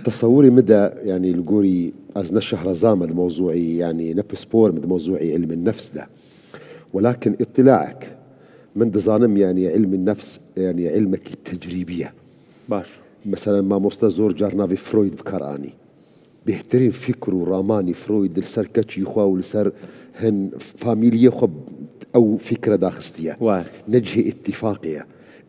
تەسەوری مدە یانی لگۆری ئەز نە شەهرەزامە لە مەوزوعی یانی نە پسپۆرم دە مەوزوعی علم النفس دە ولكن اطلاعك من دزانم یانی علم النفس یانی علمەکی تەجریبیە باش. مەسەلەن مامۆستا زۆر جار ناڤی فرۆید بکار ئانی بێهترین فیکر و ڕامانی فرۆید لەسەر کەچی خوا و لەسەر هن فامیلیە خوا ئەو فیکرە داخستیە وایە. نە جهێ ئیتیفاقێە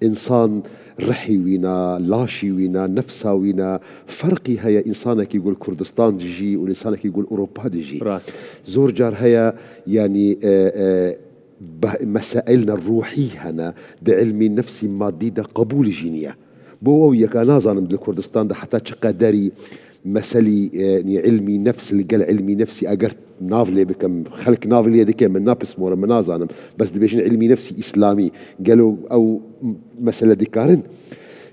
ئینسان ڕحی وینا لاشی وینا نەفسا وینا فەرقی هەیە ئینسانەکی گول کوردستان دژی و ئینسانەکی گول ئوروپا دژی ڕاست. زۆر جار هەیە یانی بە مەسائلنە ڕوحی هەنە دە علمی نەفسی مادی دە قەبولی ژی نیە بۆ ئەو یەکا نازانم لە کوردستان دە حەتا چ قەدەری مەسەلی نی علمی نەفس لگەل علمی نەفسی ئەگەر ناڤ لێ بکەم خەلک ناڤ لێ دکێ من ناپسمۆرم من نازانم بەس دبێژن علمی نەفسی ئیسلامی گەلۆ ئەو مەسەلە دکارن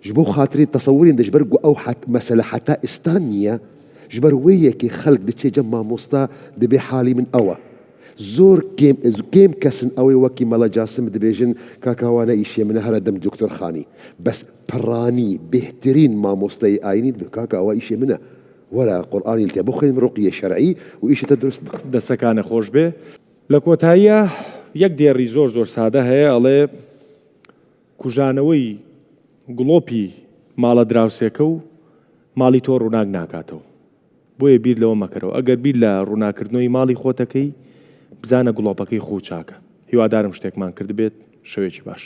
ji bo xatirê tesewurên de ji ber ku ew mesele heta îstan niye ji ber wê yekê xelk diçê cem mamosta dibê halî min ew e. زۆر کێم کێم کەسن ئەوەی وەکی مەلا جاسم دبێژن کاکە وا نە ئیشێ منە هەرە دەم دکتۆر خانی بەس پڕانی بێهترین مامۆستای ئاینیت بێ کاکە ئەوە ئیشێ منە وەرە قورئانی لتێ بخوێنم ڕوقیە شەرعی و ئیشتە دروست بکەم. دەسەکانە خۆش بێ. لە کۆتاییا یەک دێڕی زۆر زۆر سادە هەیە ئەڵێ کوژانەوەی گڵۆپی ماڵە دراوسێکە و ماڵی تۆ ڕووناک ناکاتەوە. بۆیە بیر لەوە مەکەرەوە ئەگەر بیر لە ڕووناکردنەوەی ماڵی خۆتەکەی بزانە گڵۆپەکەی خۆو چاکە هیوادارم شتێکمان کردبێت شەوێکی باش.